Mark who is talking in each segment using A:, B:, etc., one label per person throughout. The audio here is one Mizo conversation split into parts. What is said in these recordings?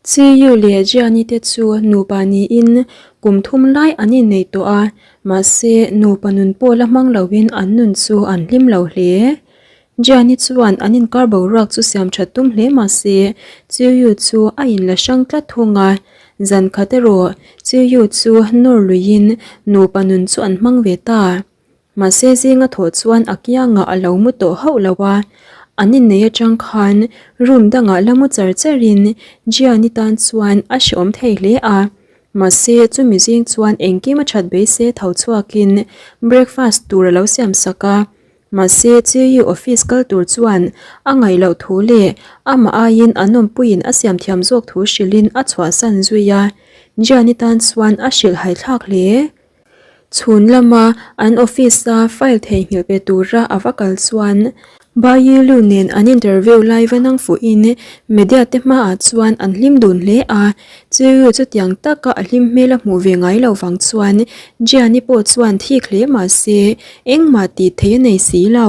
A: Chiyu leh Jiani te chu nupa niin kum thum lai an innei tawh a, mahse nupa nun pawh la hmang loin an nun chu an hlim lo hle. Jiani chuan an inkar boruak chu siam that tum hle mahse Chiyu chu a inla hrang tlat thung a, zan khat erawh Chiyu chu nawr luiin nupa nun chu an hmang ve ta. Mahse zinga thawh chuan a kiangah a lo mu tawh hauh lo a, an innei atang khan room dangah la mu char charin Jiani tan chuan a hreawm thei hle a. Mahse chumi zing chuan engkim a that beisei tho chhuakin breakfast tur a lo siam sak a. Mahse Chiyu office kal tur chuan a ngaih loh thu leh amah aiin an awmpuiin a siam thiam zawk thu hrilhin a chhuahsan zui a. Jiani tan chuan a hrilhhai thlak hle. Chhun lama an office-a file theihnghilh pe tura a va kal chuan Bayilu nen an interview lai va nang fuhin media te hmaah chuan an hlim dun hle a, Chiu chutiang taka a hlim hmel a hmuh ve ngai lo vang chuan Jiani pawh chuan thik hle mah se engmah tih theih a nei si lo.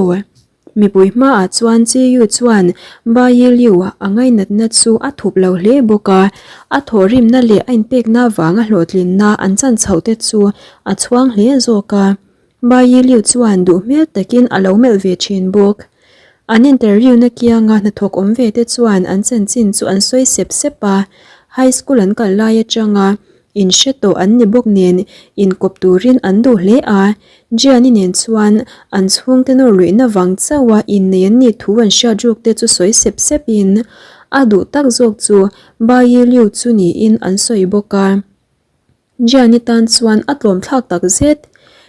A: Mipui hmaah chuan Chiyu chuan Ba Yi Liu a ngainatna chu a thup lo hle bawk a, a thawhrimna leh a inpekna vanga hlawhtlinna an chan chhoh te chu a chhuang hle zawk a. Ba Yi Liu chuan duh hmel takin a lo melh ve thin bawk. An interview na kianga hnathawk awm ve te chuan an chanchin chu an sawi sep sep a, high school an kal lai atanga inhre tawh an ni bawk nen inkawp turin an duh hle a, Gianni nen chuan an chhungte nawr luihna vang chauha innei an nih thu an hriat ruk te chu sawi sep sep in a duh tak zawk chu Bayi Liu chu niin an sawi bawk a. Gianni tan chuan a tlawm thlak tak zet.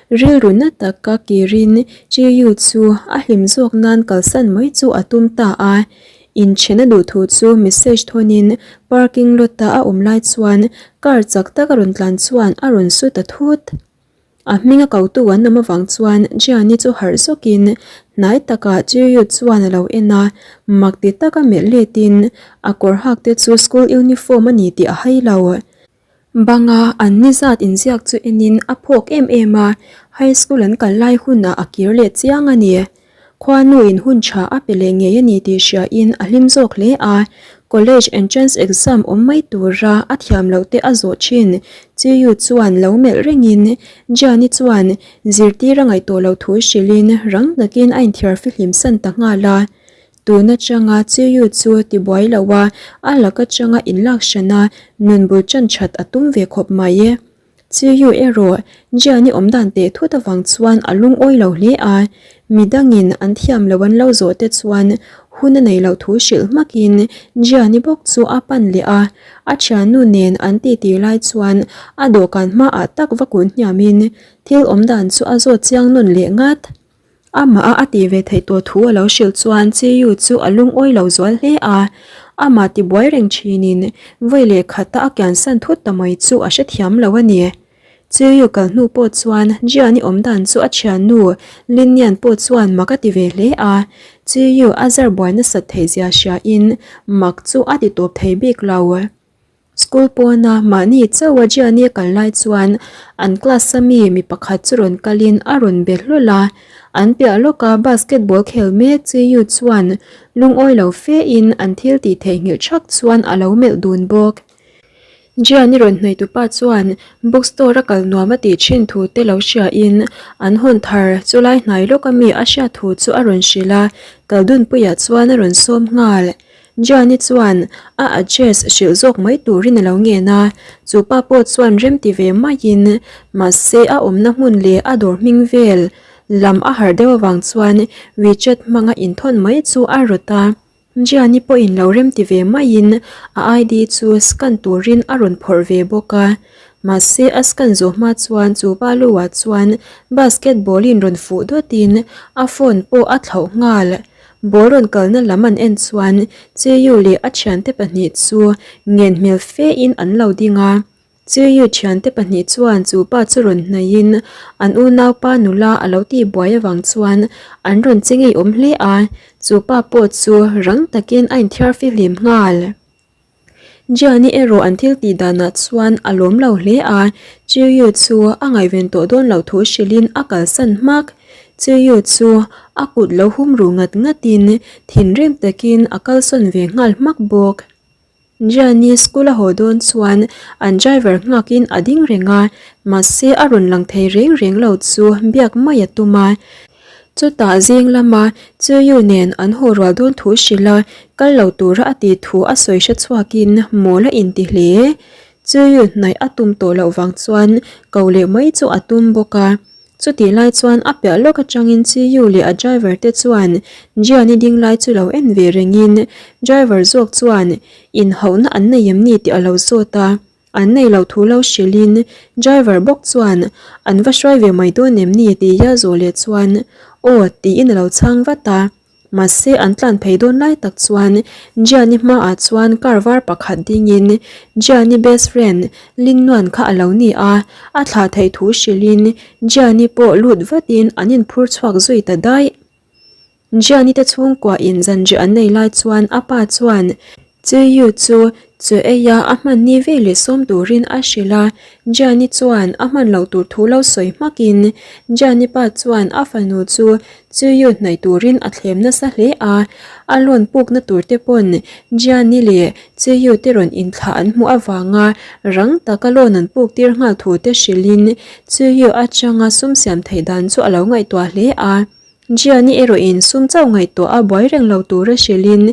A: Rilru na taka kirin Chi Yu chu a hlim zawk nan kalsan mai chu a tum ta a. Inchhen a duh thu chu message thawnin parking lot a a awm lai chuan car chak tak a rawn tlan chuan a rawn su ta thut. A hming a kotu an awm avang chuan Gianni chu harh zawkin hnai takah Chiu chuan a lo en a, mak ti taka melh letin a kawr hak te chu school uniform a ni tih a hai lo. Banga an ni zat inziak chu enin a phawk em em a, high school an kal lai hunah a kir leh chiang a ni. Khuanuin hun tha a pe leh ngei a ni tih hriain a hlim zawk hle a, college entrance exam awm mai tura a thiam loh te a zawh thin. Chiyu chuan lo melh rengin Jiani chuan zirtir a ngaihtuah loh thu hrilhin rang takin a inthiar fihlim san ta nghal a. Tun atanga Chiyu chu tibuai lo a, a lak atanga inlak hran a, nun bul tan that a tum ve khawp mai. Chiyu erawh Jiani awm dan teh thut avang chuan a lungawi lo hle a, midangin an thiam lo an lo zawh te chuan hun a nei loh thu hrilh hmakin Jiani bawk chu a pan leh a, a thiannu nen an titi lai chuan a dawhkan hmaah tak va kun hniamin thil awm dan chu a zawt chiang nawn leh ngat. Amah a a tih ve theih tawh thu a lo hrilh chuan Chiyu chu a lungawi lo zual hle a, amah tibuai reng thinin vawi leh khata a kiansan thut ta mai chu a hrethiam lo a ni. Chiyu kal hnu pawh chuan Jian-i awm dan chu a thiannu Lin Nian pawh chuan mak a ti ve hle a, Chiyu a zar buai nasat theih zia hriain mak chu a ti tawp thei bik lo. School pawna mahni chauha Gianni a kal lai chuan an class a mi mi pakhat chu rawn kalin a rawn be hlawl a, an piah lawka basketball khel mek chi Yu chuan lungawi lo fe in an thil tih theihnghilh thak chuan a lo melh dun bawk. Gianni rawn hnaih tupa chuan bookstore a kal nuam a tih thin thu te lo hria in an hawn thar chulai hnai lawka mi a hriat thu chu a rawn hrilh a, kal dunpuiah chuan a rawn sawm nghal. Johnny chuan a address hrilh zawk mai turin a lo ngen a, chu pa pawh chuan rem ti ve maiin mahse a awmna hmun leh a dawr hming vel lam a harh deuh avang chuan WeChat hmanga inthawn mai chu a rawt a. Johnny pawhin lo rem ti ve maiin a ID chu scan turin a rawn phawrh ve bawk a, mahse a scan zawh hma chuan chu pa lu ah chuan basketball in rawn fuh dawtin a phone pawh a thlauh nghal. Ball rawn kalna lam an en chuan Chiyu leh a thiante pahnih chu ngen hmel fe in an lo ding a. Chiyu thiante pahnih chuan chu pa chu rawn hnaihin an unaupa nula a lo tih buai avang chuan an rawn che ngei awm hle a, chu pa pawh chu rang takin a inthiar fihlim nghal. Gianni erawh an thil tih danah chuan a lawm lo hle a, Chiu chu a ngaihven tawh dawn loh thu hrilhin a kalsan hmak. Chiu chu a kut lo hum ru ngat ngatin thinrim takin a kalsawn ve nghal hmak bawk. Gianni school a haw dawn chuan an driver nghakin a ding reng a, mahse a rawn lang thei reng reng lo chu biak mai a tum a. Chutah zing lama Chuyu nen an haw rual dawn thu hrilh a, kal lo tura a tih thu a sawi hre chhuakin mawl a inti hle. Chuyu hnaih a tum tawh loh vang chuan ko leh mai chu a tum bawk a. Chutih lai chuan a piah lawk atangin Chiyu leh a driver te chuan Gianni ding lai chu lo en ve rengin driver zawk chuan inhauhna an nei em ni tih a lo zawt a, an nei lo thu lo hrilhin driver bawk chuan an va hruai ve mai dawn em ni tia zawh leh chuan aw tiin a lo chhang vat a. Mahse an tlan phei dawn lai tak chuan Gianni hmaah chuan car var pakhat dingin Gianni best friend Lin Nuan kha a lo ni a, a thlah theih thu hrilhin Gianni pawh lut vatin an inphur chhuak zui ta daih. Gianni te chhungkua in zanriah an nei lai chuan a pa chuan Chiyu chu chaw ei a a hman ni ve leh sawm turin a hrilh a, Gianni chuan a hman loh tur thu lo sawi hmakin Gianni pa chuan a fanu chu Chiyu hnaih turin a thlem nasa hle a, a lawn pukna tur te pawn Gianni leh Chiyu te rawn inthlah an hmuh avanga rang taka lawn an puk tir nghal thu te hrilhin Chiyu atanga sum siam theih dan chu a lo ngaihtuah hle a. Gianni erawhin sum chauh ngaihtuah a buai reng lo tura hrilhin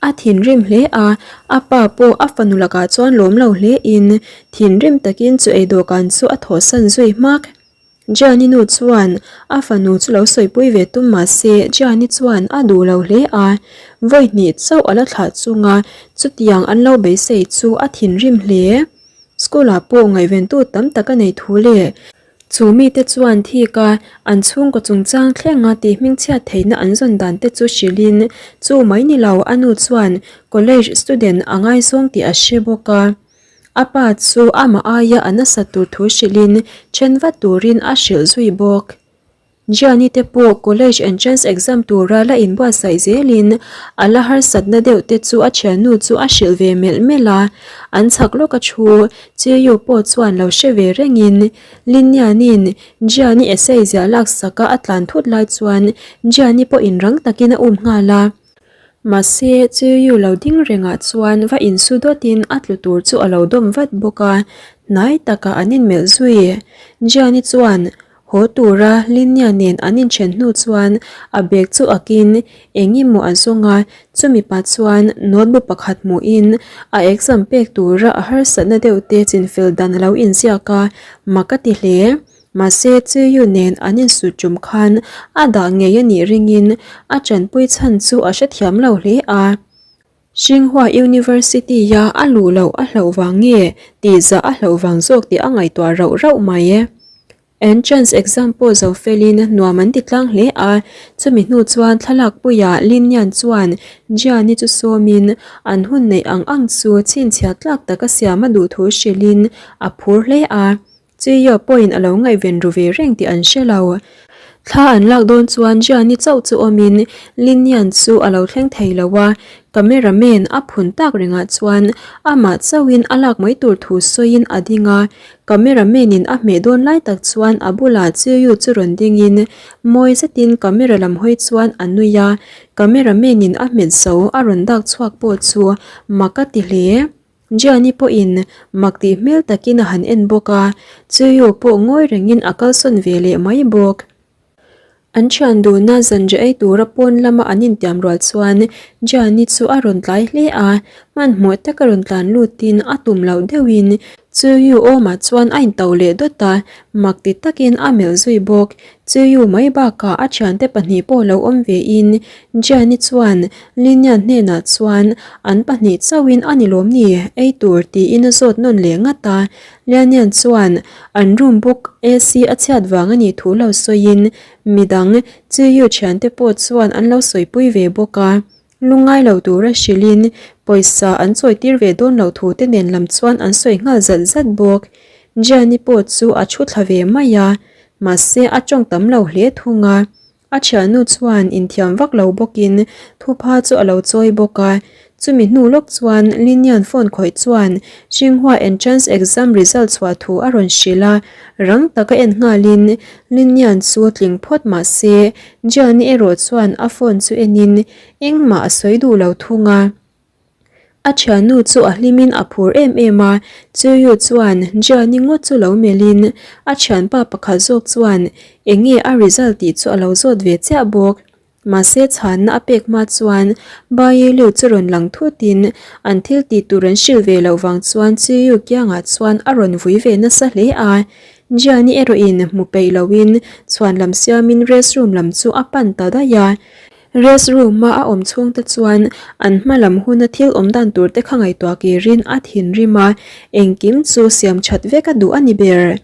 A: A thinrim hle a, a pa pawh a fanu lakah chuan lawm lo hle in thinrim takin chu ei dawhkan chu a thawhsan zui hmak. Gianni nu chuan a fanu chu lo sawipui ve tum mah se Gianni chuan a duh lo hle a, vawi hnih chauh a la thlah chunga chutiang an lo beisei chu a thinrim hle. School ah pawh ngaihventu tam tak a nei thu leh Chu mite chuan thik a, an chhungkaw chungchang thlenga tih hmingchhiat theihna an zawn dan te chu hrilhin chu mai ni lo a nu chuan college student a ngaizawng tih a hre bawk a. A pa chu amah aia a nasat tur thu hrilhin then vat turin a hrilh zui bawk. Gianni te pawh college entrance exam tura la inbuatsaih zelin a la harsatna deuh te chu a thiannu chu a hrilh ve melh melh a, an chhak lawk a thu Chiu pawh chuan lo hre ve rengin Linianin Gianni essay ziah laksak a a tlan thut lai chuan Gianni pawhin rang takin a um nghal a. Mahse Chiu lo ding rengah chuan va insu dawtin a tlu tur chu a lo dawm vat bawk a, hnai takah an inmelh zui. Gianni chuan Haw tura Linnea nen an inthen hnu chuan a bag chu akin eng emaw a zawng a, chumi pah chuan notebook pakhat hmuhin a exam pek tura a harsatna deuh te chinfel dan a lo inziak a, mak a ti hle. Mahse Chiyu nen an insut tum khan a dah ngei a nih ringin a tanpui chhan chu a hrethiam lo hle a. Xinhua University-a a luh loh a hlauh vang nge tih zah a hlauh vang zawk tih a ngaihtuah rauh rauh mai e. Entrance exam pawh zo felin nuam an ti tlang hle a, chumi hnu chuan thlalak puiah Lin Yan chuan Jian-i chu sawmin an hun neih ang ang chu chhinchhiah tlak taka siam a duh thu hrilhin a phur hle a. Chiyo pawhin a lo ngaihven ru ve reng tih an hre lo. Thla an lak dawn chuan Gianni chauh chu awmin Linian chu a lo thleng thei lo a, camera man a phun tak rengah chuan amah chauhin a lak mai tur thu sawiin a ding a, camera man in a hmeh dawn lai tak chuan a bulah Chiyo chu rawn dingin mawi zetin camera lam hawi chuan a nui a, camera man in a hmet zo a rawn dak chhuak pawh chu mak a ti hle. Gianni pawhin mak tih hmel takin a han en bawk a, Chuyu pawh ngawi rengin a kalsawn ve leh mai bawk. An thian duhna zanriah ei tura pawn lama an intiam rual chuan Gianni chu a rawn tlai hle a, hmanhmawh taka rawn tlan lutin a tum loh deuhin Chuyu awmah chuan a into leh dawt a, mak ti takin a melh zui bawk. Chuyu mai bakah a thiante pahnih pawh lo awm vein Gianni chuan Linia hnenah chuan an pahnih chauhin a ni lawm ni ei tur tiin a zawt nawn leh ngat a. Lianian chuan an room book AC a chhiat vang a nih thu lo sawiin midang Chiyu thiante pawh chuan an lo sawipui ve bawk a. Lungngai lo tura hrilhin pawisa an chawitir ve dawn loh thu te nen lam chuan an sawi nghal zat zat bawk. Gianni pawh chu a thu thla ve mai a, mahse a tawng tam lo hle thung a. A thiannu chuan inthiam vak lo bawkin thupha chu a lo chawi bawk a, chumi hnu lawk chuan Linian phone khawih chuan Xinhua entrance exam result chhuah thu a rawn hrilh a, rang taka en nghalin Linian chu tling phawt mah se Jiani erawh chuan a phone chu enin engmah a sawi duh lo thung a. A thiannu chu a hlimin a phur em em a, Chuyu chuan Jiani ngawt chu lo melhin a thianpa pakhat zawk chuan eng nge a result tih chu a lo zawt ve chiah bawk. Mahse chhanna a pek hma chuan Bayi Liu chu rawn lang thutin an thil tih tur an hrilh ve loh vang chuan Chuyu kiangah chuan a rawn vui ve nasa hle a. Jiani erawhin hmu peih loin chhuan lam siamin restroom lam chu a pan ta daih a. Rest room-a a awm chhungte chuan an hma lam huna thil awm dan tur te kha ngaihtuah kirin a thinrim a, engkim chu siam that vek a duh a ni ber.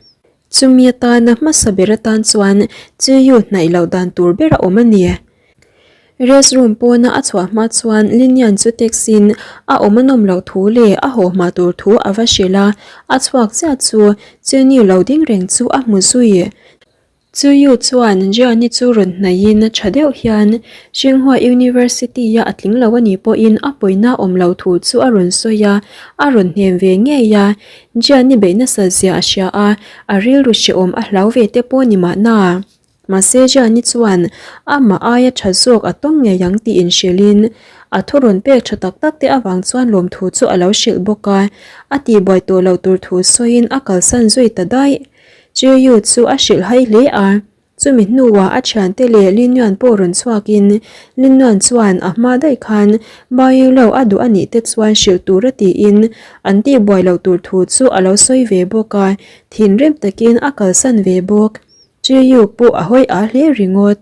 A: Chumi atana hmasa ber atan chuan Chiyu hnaih loh dan tur ber a awm a ni. Rest room pawna a chhuah hma chuan Linian chu text-in a awm a nawm loh thu leh a haw hma tur thu a va hrilh a, a chhuak chiah chu Chini lo ding reng chu a hmu zui. Chuyu chuan Jiani chu rawn hnaihin tha deuh hian Tsinghua University-a a tling lo a nih pawhin a pawina awm lo thu chu a rawn sawi a, a rawn hnem ve ngei a. Jiani beih nasa zia a hria a, a rilru hrehawm a hlau ve te pawh ni mahna. Mahse Jiani chuan amah aia tha zawk a tawng ngei ang tih inhrilhin a thu rawn pek tha tak tak te avang chuan lawmthu chu a lo hrilh bawk a, a tihbuai tawh loh tur thu sawiin a kalsan zui ta daih. Chiu chu a hrilh hai hle a, chumi hnuah a thiante leh Lin Yuan pawh rawn chhuakin Lin Yuan chuan a hma daih khan Baiyulo a duh a nih te chuan hrilh tur a tiin an tihbuai loh tur thu chu a lo sawi ve bawk a, thinrim takin a kalsan ve bawk. Chiu pawh a hawi a hle ringawt.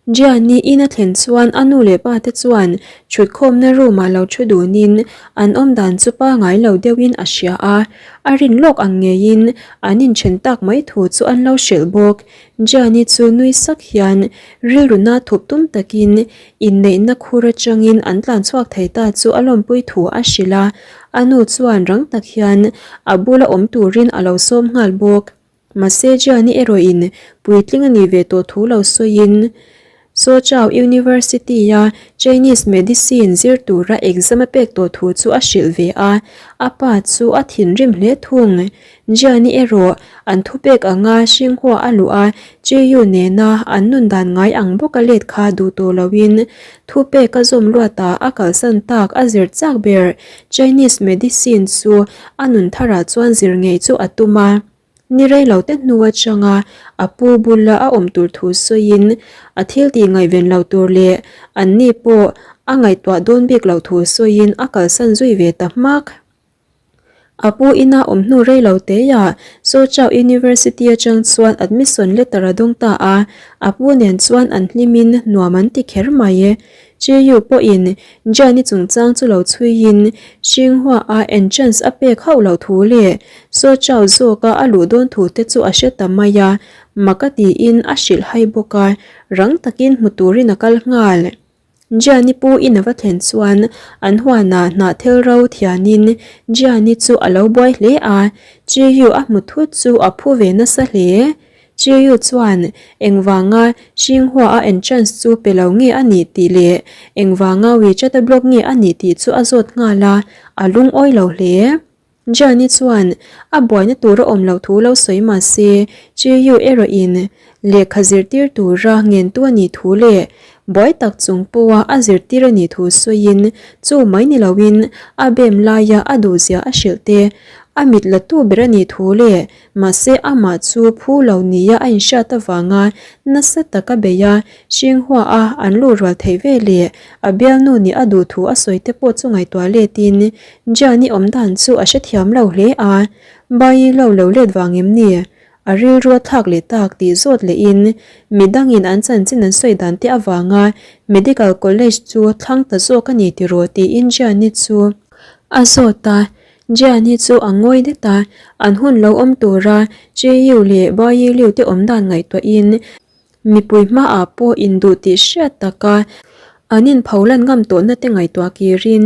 A: Gianni in a thlen chuan a nu leh pa te chuan thutkhawmna room ah lo thu dunin an awm dan chu pangai lo deuhin a hria a, a rin lawk ang ngeiin an inthen tak mai thu chu an lo hrilh bawk. Gianni chu nui sak hian rilru na thup tum takin inneihna khur atangin an tlan chhuak thei ta chu a lawmpui thu a hrilh a, a nu chuan rang tak hian a bula awm turin a lo sawm nghal bawk. Mahse Gianni erawhin puitling a nih ve tawh thu lo sawiin Soochow University-a Chinese Medicine zir tura exam a pek tawh thu chu a hrilh ve a, a pa chu a thinrim hle thung. Gianni erawh an thupek anga Xinhua a luh a, Chiyu nena an nun dan ngai ang bawka let kha duh tawh loin thupek a zawm luatah a kalsan tak a zir chak ber Chinese Medicine chu a nun tharah chuan zir ngei chu a tum a. Ni rei lo te hnu atanga a pu bula a awm tur thu sawiin a thil tih ngaihven lo tur leh an ni pawh a ngaihtuah dawn bik loh thu sawiin a kalsan zui ve ta hmak. A pu ina awm hnu rei lo teah Soochow University atang chuan admission letter a dawng ta a, a pu nen chuan an hlimin nuam an ti kher mai. Chiyu pawhin Jani chungchang chu lo chhuiin Xinghua-a entrance a pek hauh loh thu leh Soochow zawka a luh dawn thu te chu a hre ta mai a, mak a tiin a hrilh hai bawk a, rang takin hmu turin a kal nghal. Jani pu in a va thlen chuan an huanah hnahthel ro thianin Jani chu a lo buai hle a, Chiyu a hmu thut chu a phu ve nasa hle. Chiu chuan engvanga Xinhua-a entrance chu pe lo nge a nih tih leh engvanga WeChat-a block nge a nih tih chu a zawt nghal a, a lungawi lo hle. Jiani chuan a buaina tur a awm loh thu lo sawi mah se, Chiu erawhin lehkha zirtir tura ngentu a nih thu leh buai tak chung pawha a zirtir a nih thu sawiin chu mai ni loin a bem laia a duhzia a hrilh te, a mit latu ber a nih thu leh Mahse amah chu phu lo nia a inhriat avanga nasa taka bei a, Xinhua a an luh rual theih ve leh a bialnu nih a duh thu a sawi te pawh chu ngaihtuah letin Jian-i awm dan chu a hrethiam lo hle a, Bayi lo lo let vang em ni? A rilru a thlak leh tak tih zawt lehin midangin an chanchin an sawi dan te avanga Medical College chu thlang ta zawk a ni tiraw tiin Jian-i chu a zawt a. Jian hi chu a ngawi det a, an hun lo awm tura Chiyu leh Baiyiliu te awm dan ngaihtuahin mipui hmaah pawh induh tih hriat taka an inpholan ngam tawhna te ngaihtuah kirin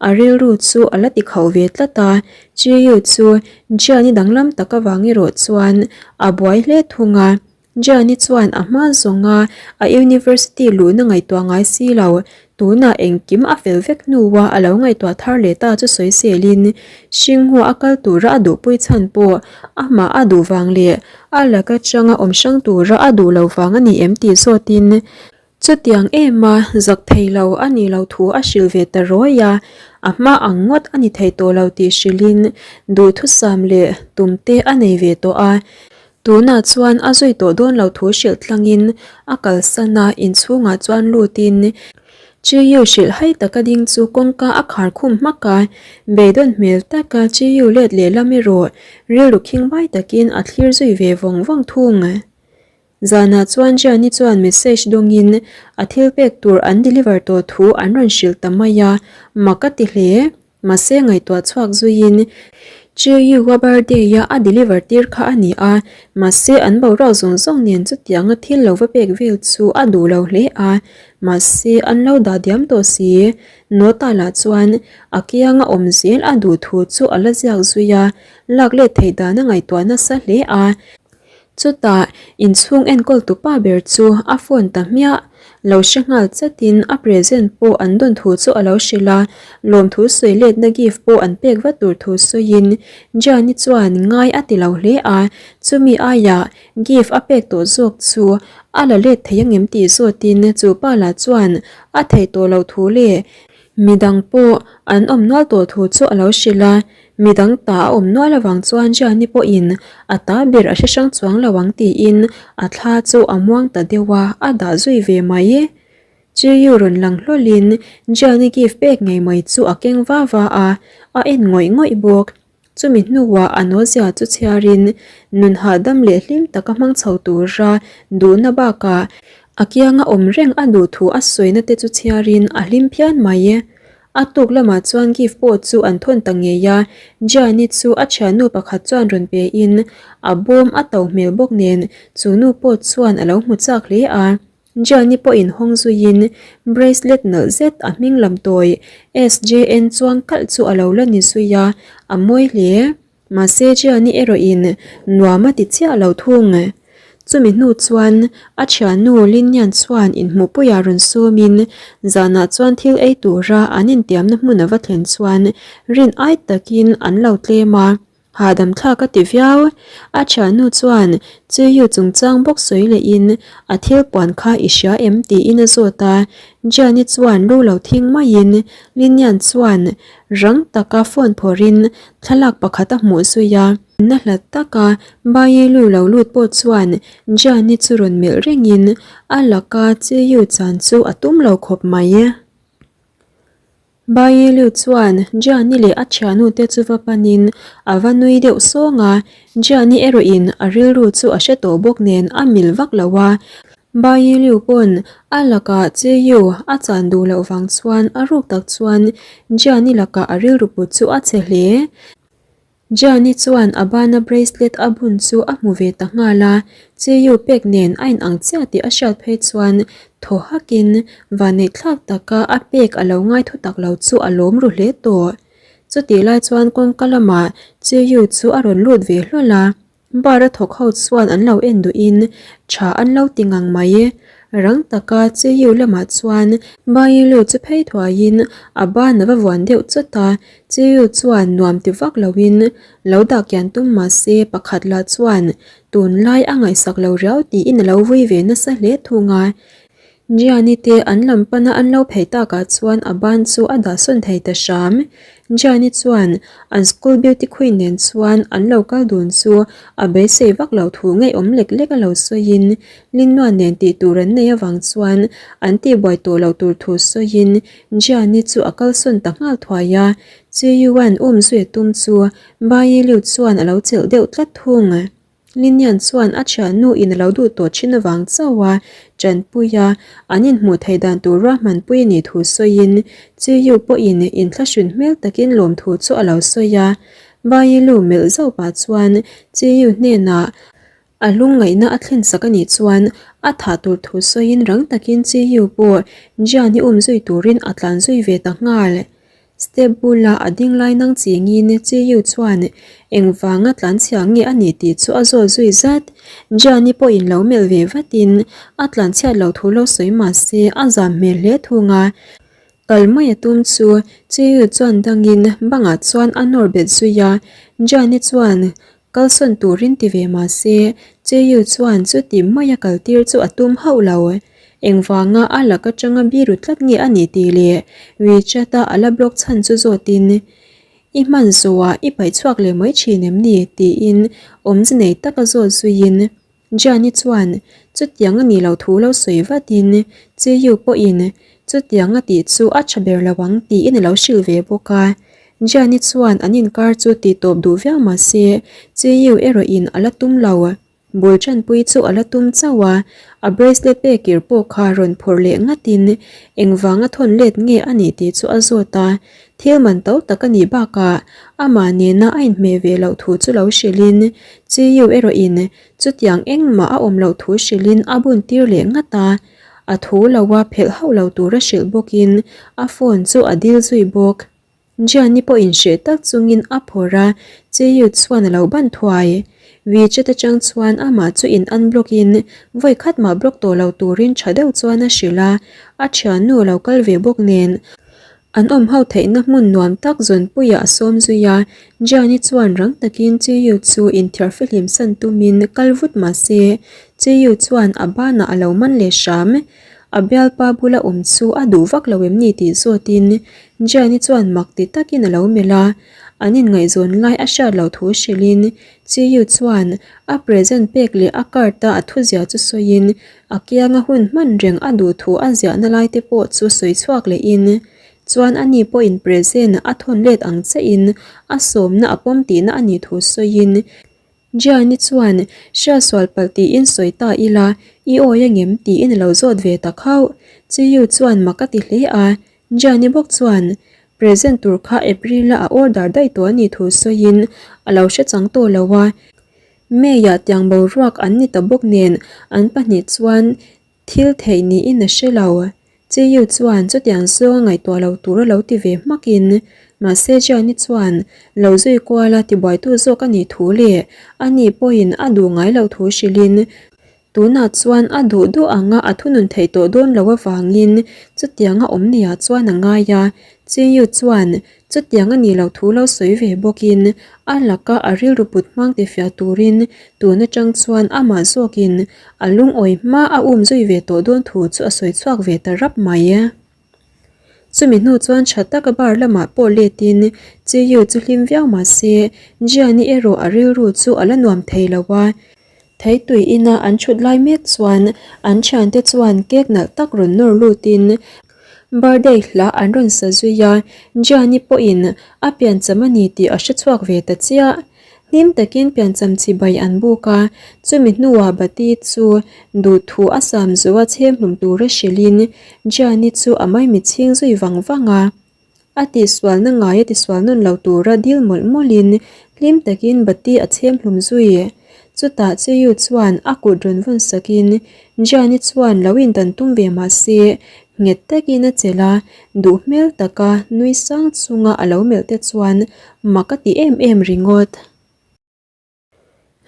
A: a rilru chu a la ti khauh ve tlat a. Chiyu chu Jian-i danglam tak avang erawh chuan a buai hle thung a. Gianni chuan a hma zawnga a university luhna ngaihtuah ngai si lo, tunah engkim a fel vek hnua a lo ngaihtuah thar leh ta chu sawi selin, Xinghua a kal tura a duhpui chhan pawh amah a duh vang leh a lak atanga awm hrang tura a duh lo vang a ni em tih zawtin. Chutiang ema zak thei lo a nih loh thu a hrilh ve ta rawi a, a hma ang ngawt a ni thei tawh lo tih hrilhin duhthusam leh tum te a nei ve tawh a. Tunah chuan a zui tawh dawn lo thu hrilh tlangin a kalsan a, inchhungah chuan lutin Chiu hrilh hai taka ding chu kawngka a khar khum hmak a, beidawn hmel taka Chiu let lehlam erawh rilru khingbai takin a thlir zui ve vawng vawng thung. Zanah chuan Gianni chuan message dawngin a thil pek tur an deliver tawh thu an rawn hrilh ta mai a, mak a ti hle. Mahse ngaihtuah chhuak zuiin Chiu-a birthday-a a deliver tir kha a ni a, mahse an boruak zawng zawng nen chutianga thil lo va pek vel chu a duh lo hle a, mahse an lo dah diam tawh si. Nota lah chuan a kianga awm zel a duh thu chu a la ziak zui a, lak let theih dan a ngaihtuah nasa hle a. Chutah inchhung enkawltu pa ber chu a phone ta hmiah. Lo hre nghal chatin a present pawh an dawn thu chu a lo hrilh a, lawmthu sawi letna gift pawh an pek vat tur thu sawiin Gianni chuan ngai a ti lo hle a, chumi aiah gift a pek tawh zawk chu a la let thei angem tih zawtin chu pa lah chuan a theih tawh loh thu leh midang pawh an awm nual tawh thu chu a lo hrilh a. Midang ta a awm nual avang chuan Gianni pawhin a ta ber a hre hrang chuang lo ang tiin a thla chu a muang ta deuh a, a dah zui ve mai. Chiu rawn lang hlawlhin Gianni gift pek ngei mai chu a keng va va a, a en ngawih ngawih bawk. Chumi hnuah a nawzia chu chhiarin nun hahdam leh hlim taka hmang chho tura duhna bakah a kianga awm reng a duh thu a sawina te chu chhiarin a hlim phian mai. A tuk lamah chuan gift pawh chu an thawn ta ngei a, Gianni chu a thiannu pakhat chuan rawn pe in a bawm a to hmel bawk nen chu nu pawh chuan a lo hmu chak hle a. Gianni pawhin hawng zuiin bracelet nalh zet a hming lam tawi SJN chuang kalh chu a lo la ni zui a, a mawi hle. Mahse Gianni erawhin nuam a ti chiah lo thung. Chumi hnu chuan a thiannu Linian chuan inhmuhpuiah rawn sumin zanah chuan thil ei tura an intiamna hmun a va thlen chuan rin ai takin an lo tlem a, hahdam thlak a ti viau. A thiannu chuan Chiyu chungchang bawk sawi lehin a thil puan kha i hria em tiin a zawt a, Gianni chuan lu lo thing maiin Linian chuan Rang taka phone phawrhin thlalak pakhat a hmuh zui a. Na hlat taka Bayilu lo lut pawh chuan Gianni chu rawn melh rengin a laka Chiyu chan chu a tum lo khawp mai. Bayilu chuan Gianni leh a thianute chu va panin a va nui deuh sawng a, Gianni erawhin a rilru chu a hre tawh bawk nen a mil vak lo a. Bailiu pawn a lakah Chiu a chan duh loh vang chuan a ruk tak chuan Gianni lakah a rilru put chu a che hle. Gianni chuan a bana bracelet a bun chu a hmu ve ta nghal a, Chiu pek nen a inang chiah tih a hriat phei chuan thaw hakin vanneihthlak taka a pek a lo ngai thu tak lo chu a lawm ru hle tawh. Chutih lai chuan kawngka lamah Chiu chu a rawn lut ve hlawl a. Bar a thawk ho chuan an lo en duhin tha an lo ti ngang mai. Rang taka Chiu lamah chuan Bailu chu phei thuaiin a ban a va vuan deuh chawt a, Chiu chuan nuam ti vak loin lo dah kian tum mah se pakhat lah chuan tunlai a ngaihsak lo riau tiin a lo vui ve nasa hle thung a. Gianni te an lam pana an lo phei takah chuan a ban chu a dah sawn thei ta hram. Gianni chuan an school beauty queen nen chuan an lo kal dun chu a beisei vak lo thu ngeiawm lek lek a lo sawiin Linnuan nen tih tur an nei avang chuan an tihbuai tawh loh tur thu sawiin Gianni chu a kal sawn ta nghal thuai a. Chiyuan um zui a tum chu Bayi Liu chuan a lo chelh deuh tlat thung. Linian chuan a thiannu in a lo duh tawh thin avang chauh a, Tanpui a, an inhmuh theih dan tur ruahmanpui a nih thu sawiin Chiyu pawhin inthlahrun hmel takin lawmthu chu a lo sawi a. Bailu melh zauh pah chuan Chiyu hnenah a lungngaihna a thlen sak a nih chuan a thah tur thu sawiin rang takin Chiyu pawh Jian-i um zui turin a tlan zui ve ta nghal. Step bula a ding lai nang chingin Chiyu chuan engvanga tlanchhia nge a ni tih chu a zawt zui zat. Gianni pawhin lo melh ve vatin a tlanchhiat loh thu lo sawi mah se a zam hmel hle thung a. Kal mai a tum chu Chiyu chuan dangin bangah chuan a nawr bet zui a. Gianni chuan kalsawn turin ti ve mah se Chiyu chuan chuti maia kaltir chu a tum hauh lo. Engvanga a lak atanga biru tlat nge a nih tih leh WeChat-a a la block chhan chu zawtin, I hman zawhah i paih chhuak leh mai thin em ni? tiin awmze nei taka zawt zuiin Gianni chuan chutiang a nih loh thu lo sawi vatin Chiyu pawhin chutiang a tih chu a tha ber lo ang tiin a lo hrilh ve bawk a. Gianni chuan an inkar chu tih tawp duh viau mah se Chiyu erawhin a la tum lo. Bul chanpui chu a la tum chauh a, a bracelet pekir pawh kha rawn phawrh leh ngatin engvanga thawn let nge a nih tih chu a zawt a. Thil man to tak a nih bakah amah nena a inhmeh ve loh thu chu lo hrilhin Chiyu erawhin chutiang engmah a awm loh thu hrilhin a bun tir leh ngat a. A thu lo a phelh hauh lo tura hrilh bawkin a phone chu a dil zui bawk. Gianni pawh inhreh tak chungin a phawrh a, Chiyu chuan a lo ban thuai. WeChat atang chuan amah chu in unblock in vawi khat mah block tawh lo turin tha deuh chuan a hrilh a, a thiannu a lo kal ve bawk nen an awm ho theihna hmun nuam tak zawnpuiah a sawm zui a, Gianni chuan rang takin Chiyu chu inthiar fihlim san tumin kal vut mah se Chiyu chuan a banah a lo man leh hram. A bialpa bula awm chu a duh vak lo em ni tih zawtin Gianni chuan mak ti takin a lo melh a, an inngaihzawn lai a hriat loh thu hrilhin Chiyu chuan a present pek leh a card a a thuzia chu sawiin a kianga hun hman reng a duh thu a ziahna lai te pawh chu sawi chhuak lehin chuan ani pawhin present a thawn let ang chiahin a sawmna a pawm tihna a nih thu sawiin Gianni chuan hria sual palh tiin sawi ta ila i awi angem tiin a lo zawt ve ta khauh. Chiyu chuan mak a ti hle a, Gianni bawk chuan present tur kha April a a order daih tawh a nih thu sawiin a lo hre chang tawh lo a. May-ah tiang boruak an ni ta bawk nen an pahnih chuan Thil theih niin a hre lo. Chiyu chuan chutiang zawnga ngaihtuah lo tur a lo ti ve hmakin, mahse Gianni chuan lo zui kual a tibuaitu zawk a nih thu leh ani pawhin a duh ngai loh thu hrilhin tunah chuan a duh duh anga a thunun theih tawh dawn lo avangin chutianga awm niah chuan a ngai a. Chiyu chuan Chutiang a nih loh thu lo sawi ve bawkin a laka a rilru put hmang tifiah turin tun atang chuan amah zawkin a lungawi hma a um zui ve tawh dawn thu chu a sawi chhuak ve ta rap mai. Chumi hnu chuan tha taka bar lamah pawh letin Chiyu chu hlim viau mah se Jiani erawh a rilru chu a la nuam thei lo a, Theitui ina an thut lai mek chuan an thiante chuan cake nalh tak rawn nawr lutin birthday hla an rawn sa zui a, Gianni pawhin a piancham a ni tih a hre chhuak ve ta chiah. Hlim takin piancham chibai an buk a, chumi hnuah Bati chu duhthu a sam zo a chhem hlum tura hrilhin Gianni chu a maimichhing zui vang vang a. A tihsualna ngai a tisual nawn lo tura dil mawlh mawlhin hlim takin bati a chhem hlum zui. Chutah Chiyu chuan a kut rawn vawn sakin Gianni chuan lo indan tum ve mah se nghet takin a chelh a, duh hmel taka nui sang chunga a lo melh te chuan mak a ti em em ringawt.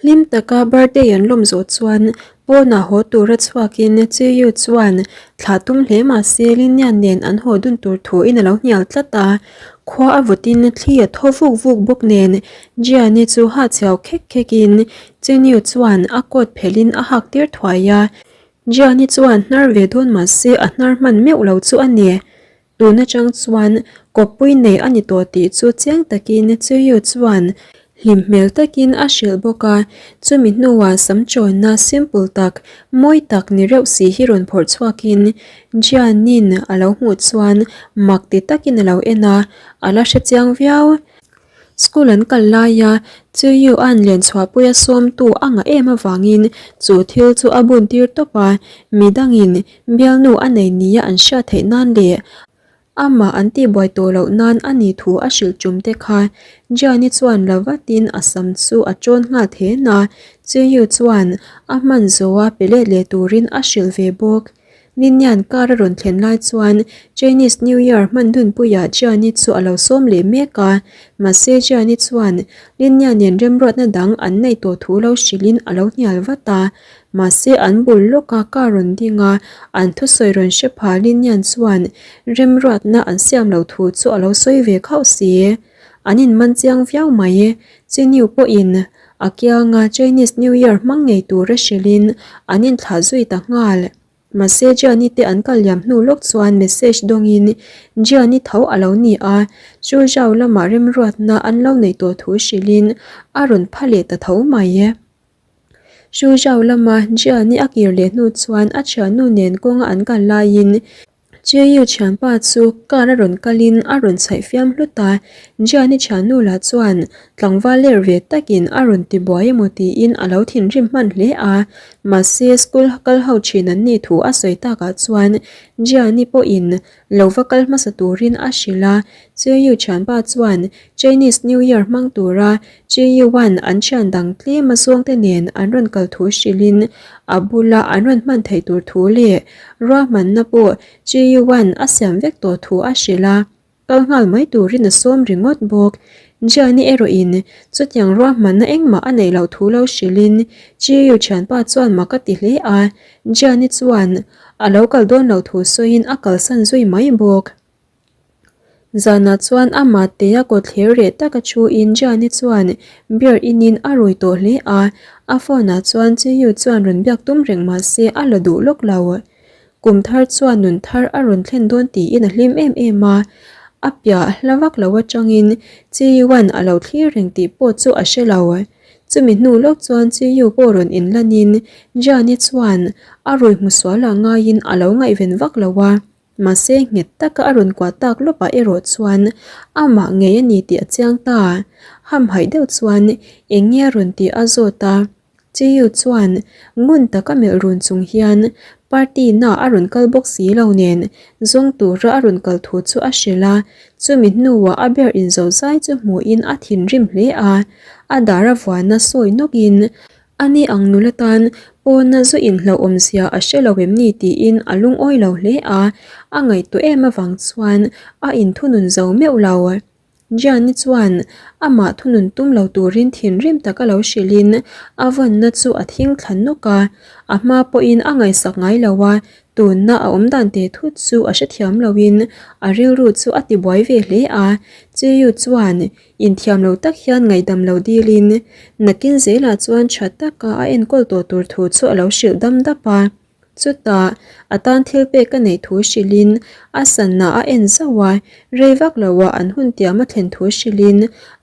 A: Hlim taka birthday an lawm zawh chuan pawnah haw tura chhuakin Chiyu chuan thlah tum hle mah se Linian nen an haw dun tur thuin a lo hnial tlat a. Khua a vawtin thli a thaw vuk vuk bawk nen Jiani chu hahchhiau khek khekin Chiniu chuan a coat phelhin a hak tir thuai a. Jiani chuan hnar ve dawn mah se a hnar hman meuh lo chu a ni. Tun atang chuan kawppui nei a ni tawh tih chu chiang takin Chiyu chuan hlim hmel takin a hrilh bawk a, chumi hnuah sam chawnna simple tak, mawi tak ni reuh si hi rawn phawrh chhuakin Jianin a lo hmuh chuan mak ti takin a lo en a, a la hre chiang viau. School an kal laia Chiyu an len chhuahpuia sawmtu a ngah em avangin chu thil chu a bun tir tawp a, midangin bialnu a nei nia an hriat theih nan leh amah an tihbuai tawh loh nan a nih thu a hrilh tum te kha Jiani chuan la vatin a sam chu a tawn nghal then a, Chiyu chuan a hman zawha pe let leh turin a hrilh ve bawk. Ninian car a rawn thlen lai chuan Chinese New Year hman dunpuiah Jiani chu a lo sawm leh mek a, mahse Jiani chuan Linya nen remruatna dang an neih tawh thu lo hrilhin a lo hnial vat a, mahse an bul lawka car rawn ding a, an thusawi rawn hre pha Linian chuan remruatna an siam loh thu chu a lo sawi ve khauh si. An inman chiang viau mai. Chiniu pawhin a kianga Chinese New Year hmang ngei tura hrilhin an inthlah zui ta nghal. Mahse Gianni te an kal liam hnu lawk chuan message dawngin Gianni tho a lo ni a, chu Zhao lamah remruatna an lo neih tawh thu hrilhin a rawn pha leh ta tho mai. Chu Zhao lama Gianni a kir leh hnu chuan a thiannu nen kawnga an kal laiin Jeyu thianpa chu car a rawn kalin a rawn chhaih fiam hlut a, Jiani thiannu lah chuan tlangval ler ve takin a rawn ti buai emaw tiin a lo thinrim hman hle a, mahse school kal ho thin an nih thu a sawi takah chuan Jiani pawhin lo va kal hmasa turin a hrilh a, Jeyu thianpa chuan Chinese New Year hmang tura Jeyu-a'n an thian dang tlem a zawngte nen an rawn kal thu hrilhin a bula an rawn hman theih tur thu leh Ruahmanna pawh Chi-Yuan a siam vek tawh thu a hrilh a, kal nghal mai turin a sawm ringawt bawk. Jiani erawhin chutiang ruahmanna engmah a neih loh thu lo hrilhin Chi-Yu thianpa chuan mak a ti hle a, Jiani chuan a lo kal dawn loh thu sawiin a kalsan zui mai bawk. Zanah chuan amah tea kawtthler reh taka thuin Jane chuan beer inin a rui tawh hle a, a phone ah chuan Chiyu chuan rawn biak tum reng mah se a la duh lawk lo. Kum thar chuan nun thar a rawn thlen dawn tiin a hlim em em a, a piah hla vak lo atangin Chiyuan a lo thlir reng tih pawh chu a hre lo. Chumi hnu lawk chuan Chiyu pawh rawn inlanin Jane chuan a rui hmu sual ah ngaiin a lo ngaihven vak lo a. Mahse, nghet taka a rawn kuah tak lawpah erawh chuan amah ngei a ni tih a chiang ta. Hamhaih deuh chuan eng nge a rawn tih a zawt a. Chiyu chuan ngun taka melh run chung hian party na a rawn kal bawk si lo nen zawng tura a rawn kal thu chu a hrilh a. Chumi hnuah a ber inzo zai chu hmuhin a thinrim hle a. A dar a vuana sawi nawkin Ani ang nula tan pawna zu inhlauh awmzia a hre lo em ni tiin a lungawi lo hle a, a ngaihtuah em avang chuan a inthunun zo meuh lo. Gianni chuan amah thunun tum lo turin thinrim taka lo hrilhin a vawnna chu a thing thla nawk a, a hma pawhin a ngaihsak ngai lo a, tunna a awm dan teh thut chu a hrethiam loin a rilru chu a tibuai ve hle a, Chiyu chuan Inthiam lo tak hian ngaihdam lo dilin nakin zelah chuan tha taka a enkawl tawh tur thu chu a lo hrilh dam dap a. Chutah a tan thil pek a neih thu hrilhin a sanna a en zauh a, rei vak loah an hun tiam a thlen thu hrilhin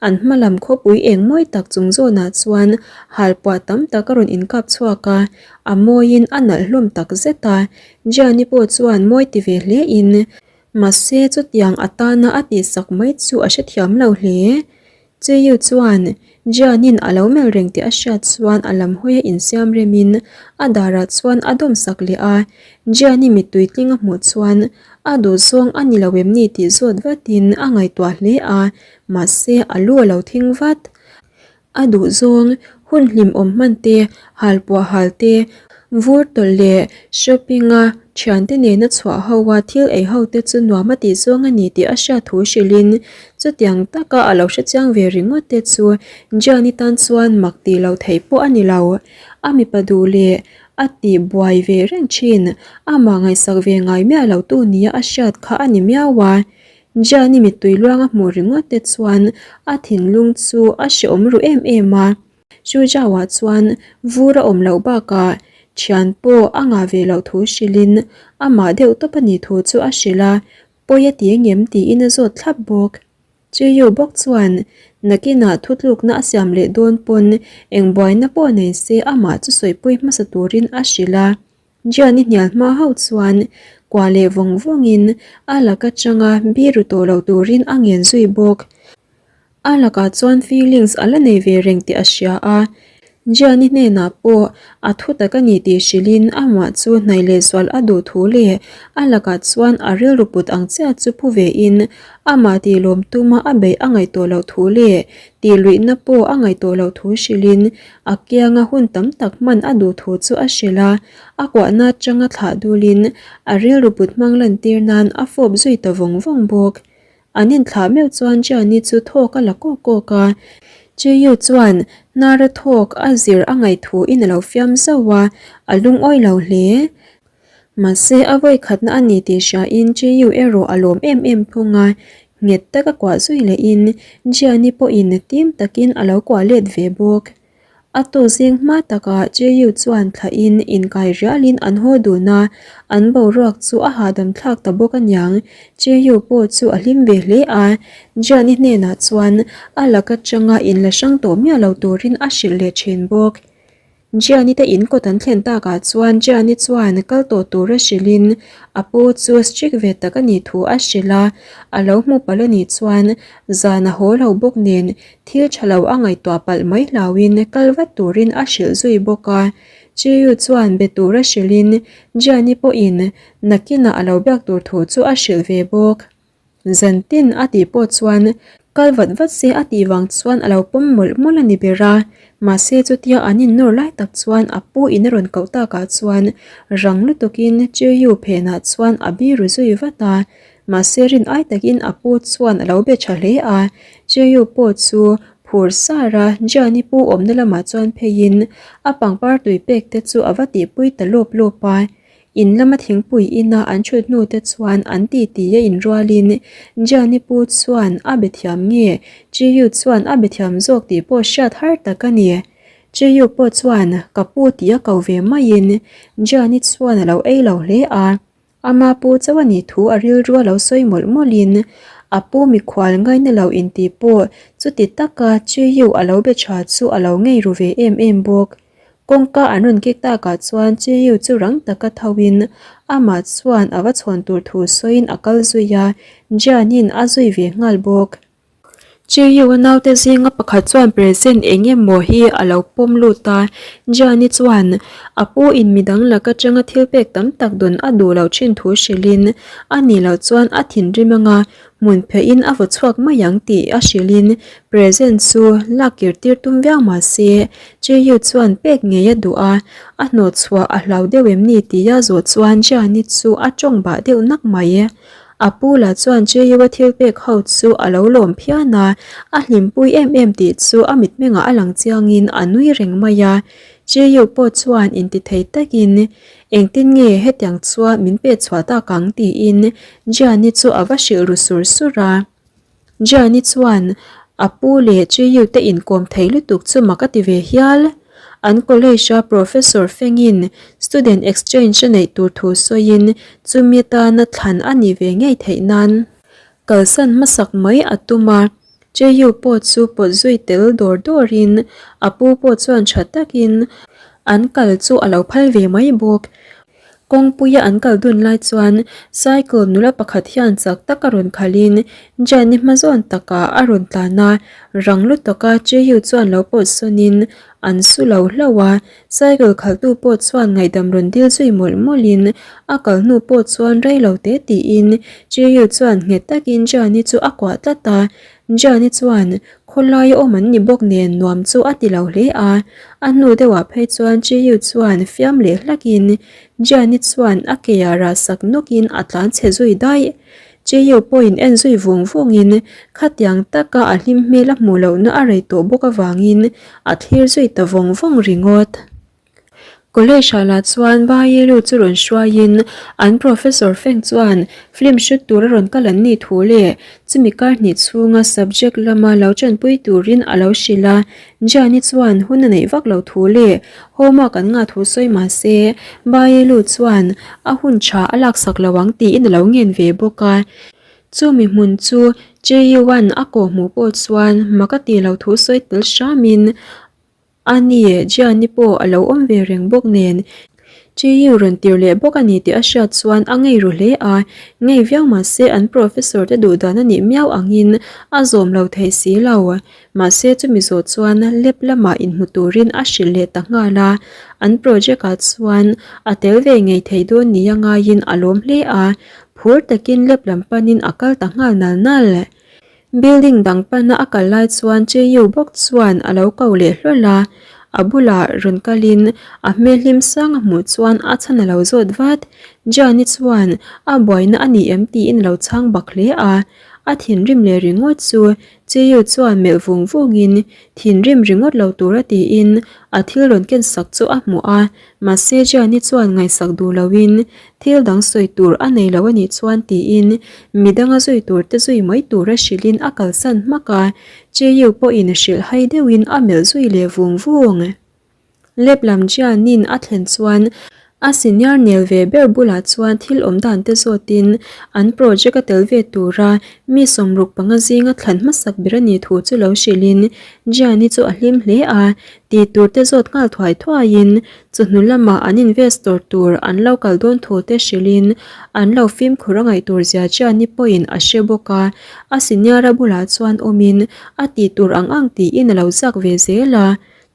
A: an hma lam khawpui eng mawi tak chung zawnah chuan halpuah tam tak a rawn inkap chhuak a, a mawiin a nalh hlawm tak zet a. Gianni pawh chuan mawi ti ve hlein Mahse chutiang atana a tihsak mai chu a hrethiam lo hle. Chiyu chuan Jianin a lo melh reng tih a hriat chuan a lam hawi a insiam remin a darah chuan a dawmsak leh a. Jiani mittui tling a hmuh chuan a duhzawng a ni lo em ni tih zawt vatin a ngaihtuah hle a, mahse a lu a lo thing vat. A duh zawng, hun hlimawm hman te, hal puah hal te, vur tawlh leh shopping a thiante nena chhuah ho a thil ei ho te chu nuam a tih zawng a ni tih a hriat thu hrilhin chutiang taka a lo hrechiang ve ringawt te chu Gianni tan chuan mak tih loh theih pawh a ni lo. A mipa duh leh a tih buai ve reng thin, amah ngaihsak ve ngai miah lo tu nia a hriat kha a ni miau a. Gianni mittui luang a hmuh ringawt te chuan a thinlung chu a hreawm ru em em a. Shujawa chuan vur a awm loh bakah thian pawh a ngah ve loh thu hrilhin amah deuh tawp a nih thu chu a hrilh a, pawi a ti engem tiin a zawt thlap bawk. Chiyu bawk chuan nakinah thutlukna a siam leh dawn pawn eng buaina pawh nei se amah chu sawipui hmasa turin a hrilh a. Gianni hnial hma hauh chuan kua leh vawng vawngin a laka changa biru tawh lo turin a ngen zui bawk. A lakah chuan feelings a la nei ve reng tih a hria a, Gianni hnenah pawh a thu tak a ni tih hrilhin amah chu hnaih lehzual a duh thu leh a lakah chuan a rilru put ang chiah chu phu vein amah tihlawm tuma a beih a ngaih tawh loh thu leh tihluihna pawh a ngaih tawh loh thu hrilhin A kianga hun tam tak hman a duh thu chu a hrilh a, a kuahna atanga thlah dulin a rilru put hmang lantir nan a fawp zui ta vawng vawng bawk. An inthlah meuh chuan Gianni chu thawk a la kawk kawk a, Chiyu chuan hnara thawk a zir a ngaih thu in a lo fiam zauh a, a lungawi lo hle. Mahse a vawi khatna a ni tih hriain Chiyu erawh a lawm em em thung a, nghet taka kuah zui lehin Gianni pawhin tim takin a lo kuah let ve bawk. A tuk zing hma takah Jeyu chuan thlahin inkai rialin an haw dun a, an boruak chu a hahdam thlak ta bawk aniang. Jeyu pawh chu a hlim ve hle a, Jian-i hnenah chuan a lak atanga inla hrang tawh miah lo turin a hrilh leh thin bawk. Gianni te in kawt an thlen takah chuan Gianni chuan kal tawh tura hrilhin a pu chu strict ve tak a nih thu a hrilh a, a lo hmu palh a nih chuan zan a haw lo bawk nen thil tha lo a ngaihtuah palh mai hlauhin kal vat turin a hrilh zui bawk a. Chiu chuan be tura hrilhin Gianni pawhin nakinah a lo biak tur thu chu a hrilh ve bawk. Zan tin a tih pawh chuan kal vat vat se a tih vang chuan a lo pawm mawlh mawlh a ni ber a, mahse chutia an innawr lai tak chuan a pu in a rawn koh takah chuan rang lutukin Chiu phenah chuan a biru zui vat a, mahse rin ai takin a pu chuan a lo be tha hle a, Chiu pawh chu phur sar a, Jiani pu awmna lamah chuan pheiin a pangpar tui pek te chu a va tihpui ta lawp lawp a. In lama thingpui ina an thut hnu te chuan an ti ti a inrualin Gianni pu chuan a be thiam nge Chiyu chuan a be thiam zawk tih pawh hriat har tak a ni. Chiyu pawh chuan ka pu tih a ko ve maiin Gianni chuan a lo ei lo hle a, ama pu chauh a nih thu a rilru a lo sawi mawlh mawlhin a pu mikhual ngaina lo intih pawh chuti taka Chiyu a lo be tha chu a lo ngei ru ve em em bawk. Kawngka an rawn kik takah chuan Chiu chu rang taka thoin amah chuan a va chhawn tur thu sawiin a kal zui a, Jianin a zui ve nghal bawk. Chiu-a naute zinga pakhat chuan present eng emaw hi a lo pawm lut a, Jiani chuan a pu in midang lak atanga thil pek tam tak dawn a duh loh thin thu hrilhin a nih loh chuan a thinrim anga Hmun pheiin a vaw chhuak mai ang tih a hrilhin present chu lak kir tir tum viau mah se Chiyu chuan pek ngei a duh a, a hnawh chhuah a hlau deuh em ni tia zawh chuan Jiani chu a tawng bah deuh nak mai. A pu lah chuan Chiyu-a thil pek ho chu a lo lawm phian a, a hlimpui em em tih chu a mitmengah a lang chiangin a nui reng mai a. Chiyu pawh chuan intithei takin Engtin nge hetiang chuan min pet chhuah tak ang tiin Gianni chu a va hrilh ru sur sur a. Gianni chuan a pu leh Chiyu te inkawm thei lutuk chu mak a ti ve hial. An college a professor fengin student exchange a neih tur thu sawiin chumi atana thlan a nih ve ngei theih nan kalsan hmasak mai a tum a. Jeyu pawh chu pawt zui tel dawr dawrin a pu pawh chuan tha takin an kal chu a lo phal ve mai bawk. Kawngpuia an kal dun lai chuan cycle nula pakhat hian chak tak a rawn khalhin Jane-i hma zawn takah a rawn tlan a, rang lutuk a Jeyu chuan lo pawt sawnin an su lo hlauh a, Cycle khalhtu pawh chuan ngaihdam rawn dil zui mawlh mawlhin a kal hnu pawh chuan rei lo te tiin Jiyu chuan nghet takin Jani chu a kuah tlat a, Jani chuan khawlaia awm an ni bawk nen nuam chu a ti lo hle a, a hnu deuhah phei chuan Jiyu chuan fiam leh hlakin Jani chuan a ke ah rah sak nawkin a tlan chhe zui daih. Jiyu pawhin en zui vung vungin khatiang taka a hlim hmel a hmuh lohna a rei tawh bawk avangin a thlir zui ta vawng vawng ringawt. College ah lah chuan Bayilu chu rawn hruaiin an professor feng chuan film shoot tur a rawn kal an nih thu leh chumi kar hnih chhunga subject lama lo tanpui turin a lo hrilh a, Jani chuan hun a neih vak lo thu leh homework an ngah thu sawi mah se Bayilu chuan a hun tha a laksak lo ang tiin a lo ngen ve bawk a. Chumi hmun chu JU-a'n a kawh hmuh pawh chuan mak a tih loh thu sawi tel hramin a ni, Jiani pawh a lo awm ve reng bawk nen JU rawn tir leh bawk a ni tih a hriat chuan a ngei ru hle a, ngei viau mah se an professor te duh dan a nih miau angin a zawm lo thei si lo. Mahse chumi zawh chuan lab lamah inhmu turin a hrilh leh ta nghal a, an project ah chuan a tel ve ngei thei dawn nia ngaiin a lawm hle a, phur takin lab lam panin a kal ta nghal nal nal. Building dang pana a kal lai chuan Cheyu bawk chuan a lo ko leh hlawl a, a bulah rawn kalin a hmel hlim sang a hmuh chuan a chhan a lo zawt vat. Jani chuan a buaina a ni em tiin a lo chhang bak hle a, a thinrim leh ringawt chu Cheyu chuan melh vung vungin thinrim ringawt lo tura tiin a thil rawn ken sak chu a hmuh a, mahse Jiani chuan ngaihsak duh loin thil dang sawi tur a nei lo a nih chuan tiin midang a zui tur te zui mai tura hrilhin a kalsan hmak a, Cheyu pawhin hrilh hai deuhin a melh zui leh vung vung. Lab lam Jian-in a thlen chuan a senior nel ve ber bulah chuan thil awm dan te zawtin an project a tel ve tura mi 65 zinga thlan hmasak ber a nih thu chu lo hrilhin Jian-i chu a hlim hle a, tih tur te zawt nghal thuai thuaiin Chawhnu lamah an investor tur an lo kal dawn thu te hrilhin an lo fimkhur a ngaih tur zia Gianni pawhin a hre bawk a, a senior-a bulah chuan awmin a tih tur ang ang tiin a lo zak ve zel a.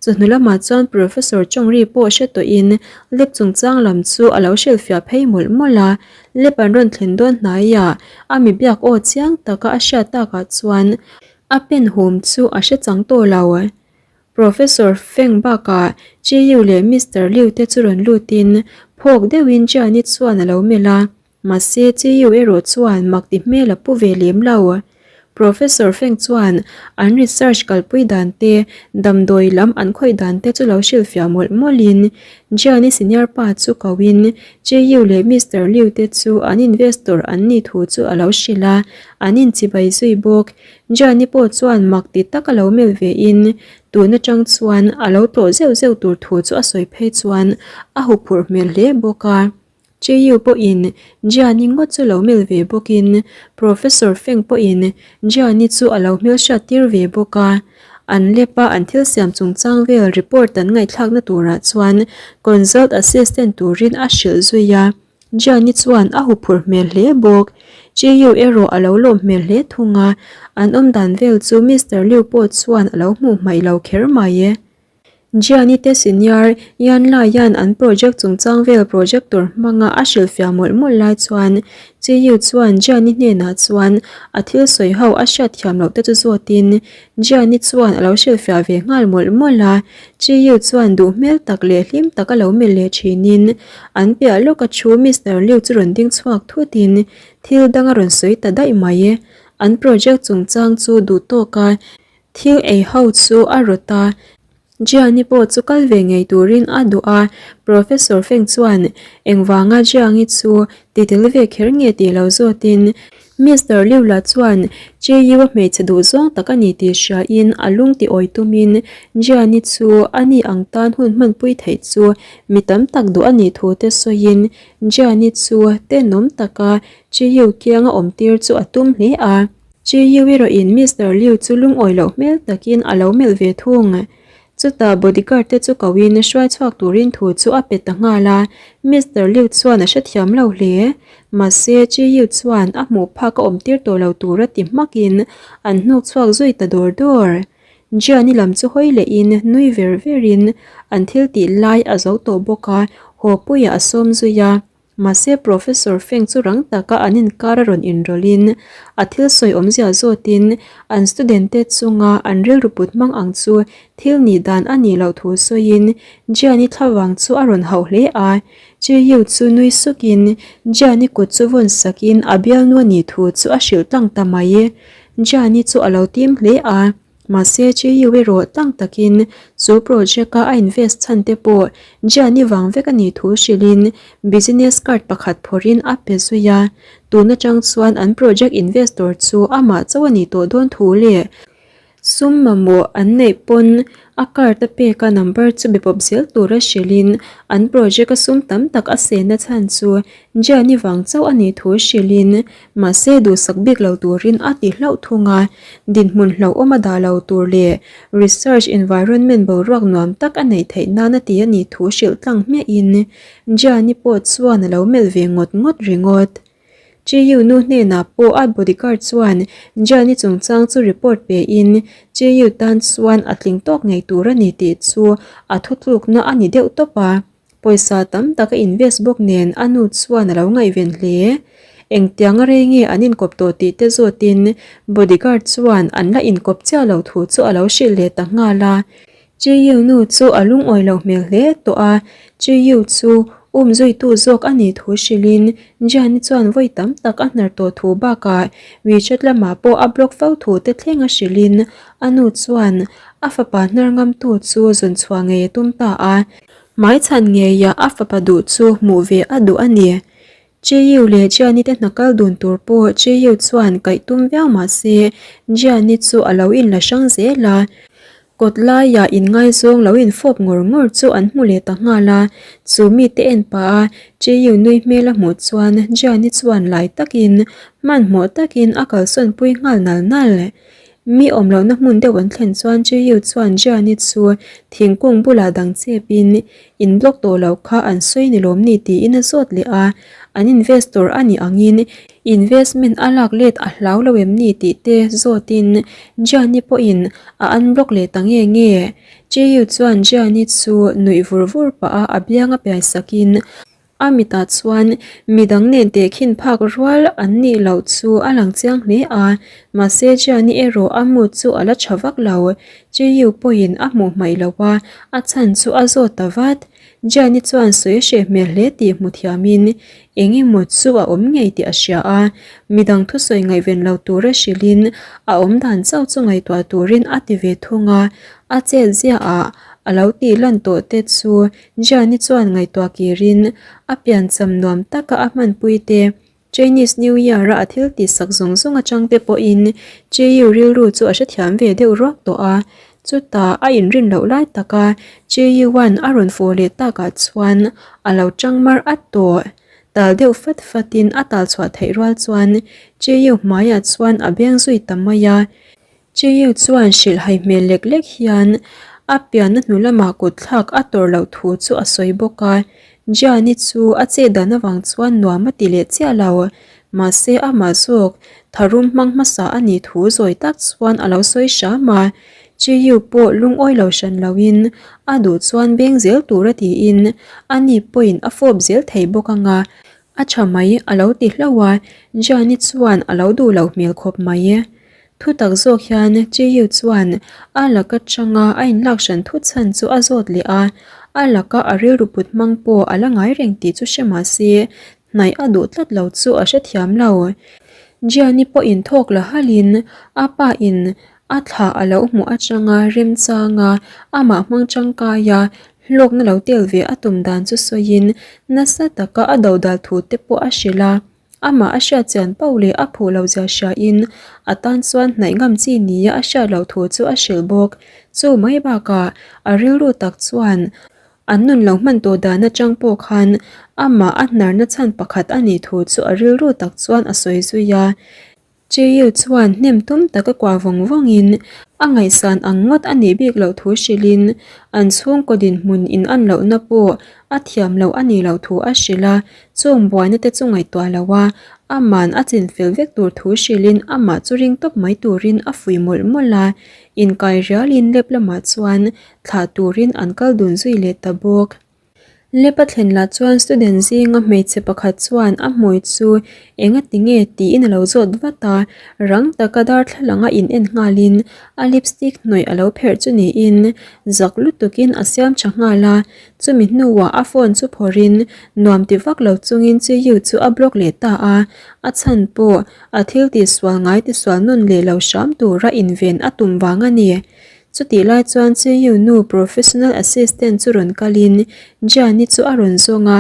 A: Chawhnu lamah chuan Professor Chongri pawh hre tawhin lab chungchang lam chu a lo hrilhfiah phei mawlh mawlh a, lab an rawn thlen dawn hnaiah a mi biak aw chiang taka a hriat takah chuan a pen hum chu a hre chang tawh lo. Professor Feng bakah Chiyu leh Mister Liu te chu rawn lutin phawk deuhin Jiani chuan a lo melh a, mahse Chiyu erawh chuan mak ti hmel a pu ve lem lo. Professor Feng chuan an research kalpui dan te, damdawi lam an khawih dan te chu lo hrilhfiah mawlh mawlhin Jiani senior pa chu koin Chiyu leh Mister Liu te chu an investor an nih thu chu a lo hrilh a, an inchibai zui bawk. Jani pawh chuan mak ti tak a lo melh ve in tun atang chuan a lo tlawh zeuh zeuh tur thu chu a sawi phei chuan a huphurh hmel hle bawk a. Chiyu pawhin Jani ngawt chu lo melh ve bawk in Professor Feng pawhin Jani chu a lo hmelhriat tir ve bawk a. An lep a an thil siam chungchang vel report an ngaihthlakna turah chuan consult assistant turin a hrilh zui a. Gianni chuan a huphurh hmel hle bawk. Chiyu erawh a lo lawm hmel hle thung a, an awm dan vel chu Mister Liu pawh chuan a lo hmuh hmaih lo kher mai e. Gianni te senior Yan Laia'n an project chungchang vel projector hmanga a hrilhfiah mawlh mawlh lai chuan Chiyu chuan Gianni hnenah chuan a thil sawi ho a hriatthiam loh te chu zawtin Gianni chuan a lo hrilhfiah ve nghal mawlh mawlh a, Chiyu chuan duh hmel tak leh hlim tak a lo melh leh thinin an piah lawka thu Mister Liu chu rawn ding chhuak thutin thil dang a rawn sawi ta daih mai. An project chungchang chu duh tawk a, thil ei ho chu a rawt a. Jiangi pawh chu kal ve ngei turin a duh a, Professor Feng chuan engvanga Jiangi chu ti tel ve kher nge tih lo zawtin Mister Liu la chuan JU a hmeichhe duh zawng tak a ni tih hriain a lung ti awi tumin Jiangi chu a ni ang tan hun hmanpui theih chu mi tam tak duh a nih thu te sawiin Jiangi chu tenawm taka JU kianga awm tir chu a tum hle a. Chiyu erawhin Mister Liu chu lungawi loh hmel takin a lo melh ve thung. Chutah bodyguard te chu koin hruai chhuak turin thu chu a pe ta nghal a, Mister Liu chuan a hrethiam lo hle. Mahse, Chiyu chuan a hmuh phak a awm tir tawh lo tura ti hmakin an hnuk chhuak zui ta dawr dawr. Jiani lam chu hawi lehin nui ver verin an thil tih lai a zo tawh bawk a, haw puiah a sawm zui a. Mahse Professor Feng chu rang taka an inkar a rawn inrawlhin a thil sawi awmzia zawtin an student te chunga an rilru put hmang ang chu thil nih dan a nih loh thu sawiin Jian-i thlavang chu a rawn hauh hle a. Chiyu chu nui sukin Jian-i kut chu vawn sakin a bialnu a nih thu chu a hrilh tlang ta mai. Jian-i chu a lo tim hle a. Mahse, Chiyu erawh tlang takin chu project-a a invest chhan te pawh Gianni vang vek a nih thu hrilhin business card pakhat phawrhin a pe zui a. Tun atang chuan an project investor chu amah chauh a nih tawh dawn thu leh sum mamawh an neih pawn a card a peka number chu be pawp zel tura hrilhin an project-a sum tam tak a sehna chhan chu Gianni vang chauh a nih thu hrilhin Mahse duhsak bik lo turin a ti hlauh thung a, dinhmun hlauhawm a dah lo tur leh research environment boruak nuam tak a neih theih nan a ti a nih thu hrilh tlang hmiahin Gianni pawh chuan a lo melh ve ngawt ngawt ringawt. Chiyu nu hnenah pawh a bodyguard chuan Gianni chungchang chu report pein Chiyu tan chuan a tling tawk ngei tur a ni tih chu a thutlukna a ni deuh tawp a. Pawisa tam tak a invest bawk nen a nu chuan a lo ngaihven hle. Engtiang a rei nge an inkawp tawh tih te zawtin bodyguard chuan an la inkawp chiah lo thu chu a lo hrilh leh ta nghal a. Chiyu nu chu a lungawi loh hmel hle tawh a, Chiyu chu um zuitu zawk a nih thu hrilhin Jiani chuan vawi tam tak a hnar tawh thu bakah WeChat lamah pawh a block fo thu te thleng a hrilhin a nu chuan a fapa hnar ngamtu chu zawn chhuah ngei a tum ta a. Hmaichhan ngeia a fapa duh chu hmuh ve a duh a ni. Chiyu leh Jiani te hna kal dun tur pawh Chiyu chuan kaih tum viau mah se Jiani chu a lo inla hrang zel a. Kawt laiah inngaizawng lo infawp ngawr ngawr chu an hmu leh ta nghal a, chu mite en pah a Chiu nui hmel a hmuh chuan Jiani chuan lai takin hmanhmawh takin a kalsawn pui nghal nal nal. Mi awm lohna hmun deuh an thlen chuan Chiu chuan Jiani chu thingkung bulah dang chepin in block tawh loh kha an sawi ni lawm ni tiin a zawt leh a, an investor a nih angin investment a lak let a hlau lo em ni tih te zawtin Gianni pawhin a unblock leh ta nge nge. Chiu chuan Gianni chu nuih vur vur pah a a biang a piai sakin a mitah chuan midang nen tehkhin phak rual an nih loh chu a lang chiang hle a, mahse Gianni erawh a mood chu a la tha vak lo. Chiu pawhin a hmuh hmaih lo a, a chhan chu a zawt ta vat. Gianni chuan sawi a hreh hmel hle tih hmu thiamin eng emaw chu a awm ngei tih a hria a, midang thusawi ngaihven lo tura hrilhin a awm dan chauh chu ngaihtuah turin a ti ve thung a, a chet ziaah a lo tih lan tawh te chu Gianni chuan ngaihtuah kirin a piancham nuam taka a hmanpui te Chinese New Year-a a thil tihsak zawng zawng atang te pawhin Chiu rilru chu a hrethiam ve deuh ruak tawh a. Chutah a inrin loh lai taka Chiu-a'n a rawn fawh leh takah chuan a lo tang mar at tawh. Tal deuh fat fatin a tal chhuah theih rual chuan Chiu hmaiah chuan a beng zui ta mai a. Chiu chuan hrilhhai hmel lek lek hian a pianna hnu lamah kut thlak a tawrh loh thu chu a sawi bawk a. Gianni chu a chet dan avang chuan nuam a ti leh chiah lo. Mahse amah zawk tharum hmang hmasa a nih thu zawi tak chuan a lo sawi hram a. Chiu pawh lungawi lo hran loin a duh chuan beng zel tur a tiin ani pawhin a fawp zel thei bawk anga a tha mai a lo ti hlauh a. Gianni chuan a lo duh loh hmel khawp mai. Thutak zawk hian Chiyu chuan a laka tanga a inlak hran thut chhan chu a zawt leh a, a laka a rilru put hmang pawh a la ngai reng tih chu hre mah se, hnaih a duh tlat lo chu a hrethiam lo. Jiani pawhin thawk la halhin a pa in a thla a lo hmuh atanga remchanga amah hmang tangkaia hlawkna lo tel ve a tum dan chu sawiin nasa taka a dodal thu te pawh a hrilh a. Amah a hriat chian pauh leh a phuh lo zia hriain a tan chuan hnaih ngam chi nia a hriat loh thu chu a hrilh bawk. Chu mai bakah a rilru tak chuan an nun lo hman tawh dan atang pawh khan amah a hnarna chhan pakhat a nih thu chu a rilru tak chuan a sawi zui a. Cheil chuan hnem tum taka kuah vawng vawngin a ngaihsan ang ngawt a nih bik loh thu hrilhin an chhungkaw dinhmun in an lohna pawh a thiam loh a nih loh thu a hrilh a, chung buaina te chu ngaihtuah lo a, aman a chinfel vek tur thu hrilhin amah chu ring tawp mai turin a fuih mawlh mawlh a, inkai rialin lep lamah chuan thlah turin an kal dun zui leh ta bawk. Lep a thlen lah chuan student zinga hmeichhe pakhat chuan a hmui chu enga ti nge tiin a lo zawt vat a, rang taka darthlalang a in en nghalin a lipstick hnawih a lo pherh chu niin zak lutukin a siam tha nghal a, chumi hnuah a phone chu phawrhin nuam ti vak lo chungin Chiyu chu a block leh ta a, a chhan pawh a thil tihsual ngai tisual nawn leh lo hram tura inven a tum vang a ni. Chutih lai chuan Chiyu nu professional assistant chu rawn kalin Gianni chu a rawn zawng a.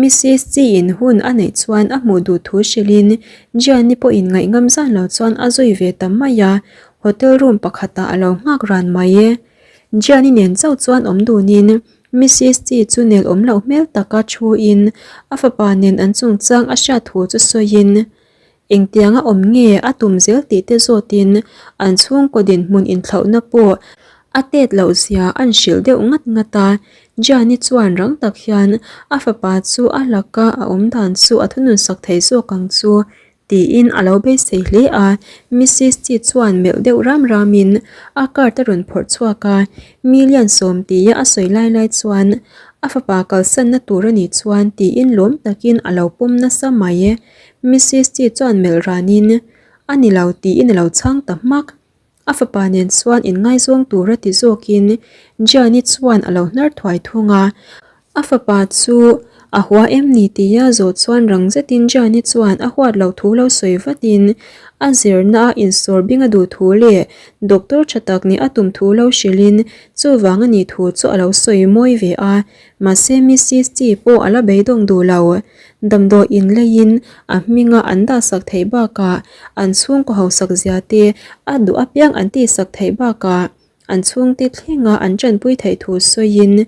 A: Mrs Chi-in hun a neih chuan a hmuh duh thu hrilhin Gianni pawhin ngaihngam zan lo chuan a zui ve ta mai a, hotel room pakhatah a lo nghak ran mai e. Gianni nen chauh chuan awm dunin Mrs Chi chu nel awm loh hmel taka thuin a fapa nen an chungchang a hriat thu chu sawiin Engtianga awm nge a tum zel tih te zawtin an chhungkaw dinhmun inthlauhna pawh a tet loh zia an hrilh deuh ngat ngat a. Gianni chuan rang tak hian a fapa chu a laka a awm dan chu a thunun sak thei zawk ang chu tiin a lo beisei hle a. Mrs Chi chuan melh deuh ram ramin a card a rawn phawrh chhuak a, million sawm tia a sawi lai lai chuan a fapa kalsanna tur a nih chuan tiin lawm takin a lo pawm nasa mai. Mrs Chi chuan melh ranin, A ni lo tiin a lo chhang ta hmak. A fapa nen chuan inngaizawng tura ti zawkin Gianni chuan a lo hnar thuai thung a. A fapa chu a hua em ni tia zawh chuan rang zetin Gianni chuan a huat loh thu lo sawi vatin a zirna a insawr bing a duh thu leh doctor tha tak nih a tum thu lo hrilhin chuvang a nih thu chu a lo sawi mawi ve a. Mahse Mrs Chi pawh a la beidawng duh lo. Damdawi in leiin a hminga an dahsak theih bakah an chhungkaw hausak zia te a duh apiang an tihsak theih bakah an chhungte thlenga an tanpui theih thu sawiin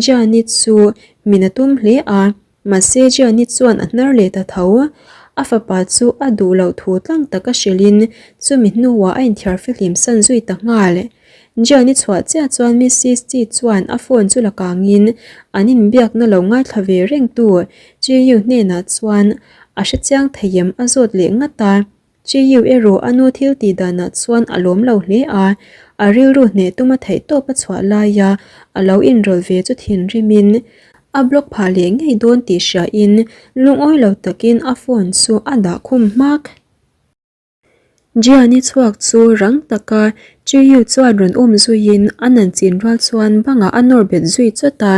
A: Gianni chu min a tum hle a. Mahse Gianni chuan a hnar leh ta tho. A fapa chu a duh loh thu tlang taka hrilhin chumi hnuah a inthiar fihlim san zui ta nghal. Gianni chhuah chiah chuan Mrs Chi chuan a phone chu la kangin an inbiakna lo ngaithla ve rengtu Chi Yu hnenah chuan a hrechiang thei em a zawt leh ngat a. Chiyu erawh a nu thil tih danah chuan a lawm lo hle a, a rilru hneh tuma theihtawp a chhuah laia a lo inrawlh ve chu thinrimin a block phah leh ngei dawn tih hriain lungawi lo takin a phone chu a dah khum hmak. Jiani chhuak chu rang taka Chiyu chuan rawn um zuiin a nan chin rual chuan bangah a nawr bet zui chawt a,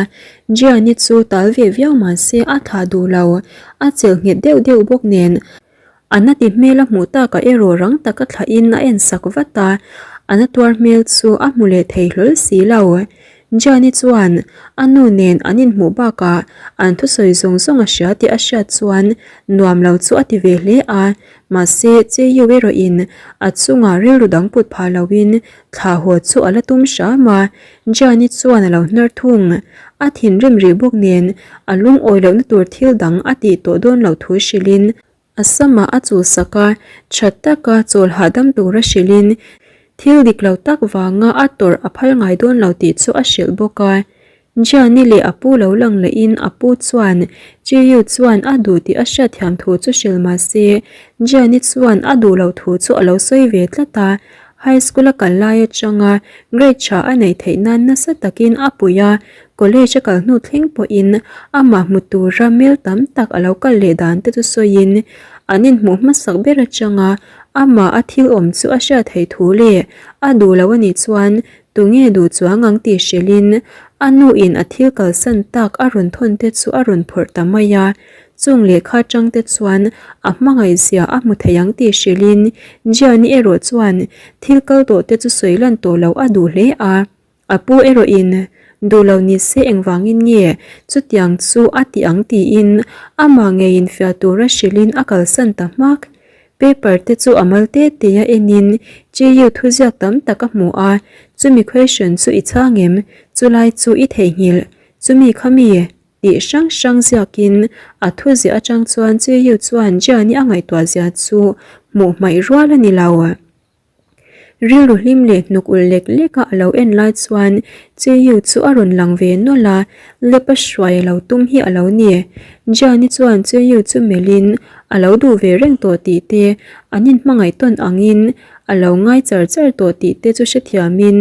A: Jiani chu tal ve viau mahse a thlah duh lo, a chelh nghet deuh deuh bawk nen A na ti hmel a hmuh takah erawh rang taka thlahin a en sak vat a, a na tuar hmel chu a hmu leh thei hlawl si lo. Jani chuan a nu nen an inhmuh bakah an thusawi zawng zawng a hria tih a hriat chuan nuam lo chu a ti ve hle a, mahse Cheyu erawhin a chungah rilru dang put phah loin thlah haw chu a la tum hram a, Jani chuan a lo hnar thung. A thinrim rih bawk nen a lungawi lohna tur thil dang a tih tawh dawn loh thu hrilhin A samah a chulsak a, tha taka chawl hahdam tura hrilhin thil dik lo tak vanga a tawrh a phal ngai dawn lo tih chu a hrilh bawk a. Gianni leh a pu lo lang lehin a pu chuan Chiyu chuan a duh tih a hriatthiam thu chu hrilh mah se, Gianni chuan a duh loh thu chu a lo sawi ve tlat a. High school a kal lai atanga grade tha a neih theih nan nasa takin a pui a, College a kal hnu thleng pawhin amah hmu tura mel tam tak a lo kal leh dan te chu sawiin an inhmuh hmasak ber atanga amah a thil awm chu a hriat theih thu leh a duh lo anih chuan tunge duh chuang ang tih hrilhin a nu in a thil kalsan tak a rawn thawn te chu a rawn phawrh ta mai a. Chung lehkha atang te chuan a hmangaih zia a hmu thei ang tih hrilhin Gianni erawh chuan thil kal tawh te chu sawi lan tawh loh a duh hle a. A pu erawhin duh lo ni se engvangin nge chutiang chu a ti ang tiin amah ngeiin fiah tura hrilhin a kalsan ta hmak. Paper te chu a mal te te a enin Chiyu thuziak tam tak a hmu a, chumi question chu i chhang em? Chulai chu i theihnghilh? Chumi kha mi? Tih hrang hrang ziakin a thuziah atang chuan Chiyu chuan Jiani a ngaihtuah zia chu hmuh hmaih rual a ni lo. Rilru hlim leh hnuk ulh lek lek a alo en lai chuan Chiyu chu a rawn lang ve nawlh a, lep a hruai alo tum hi alo ni. Jiani chuan Chiyu chu melhin a lo duh ve reng tawh tih te, an inhmangaih tawn angin a lo ngai char char tawh tih te chu hrethiamin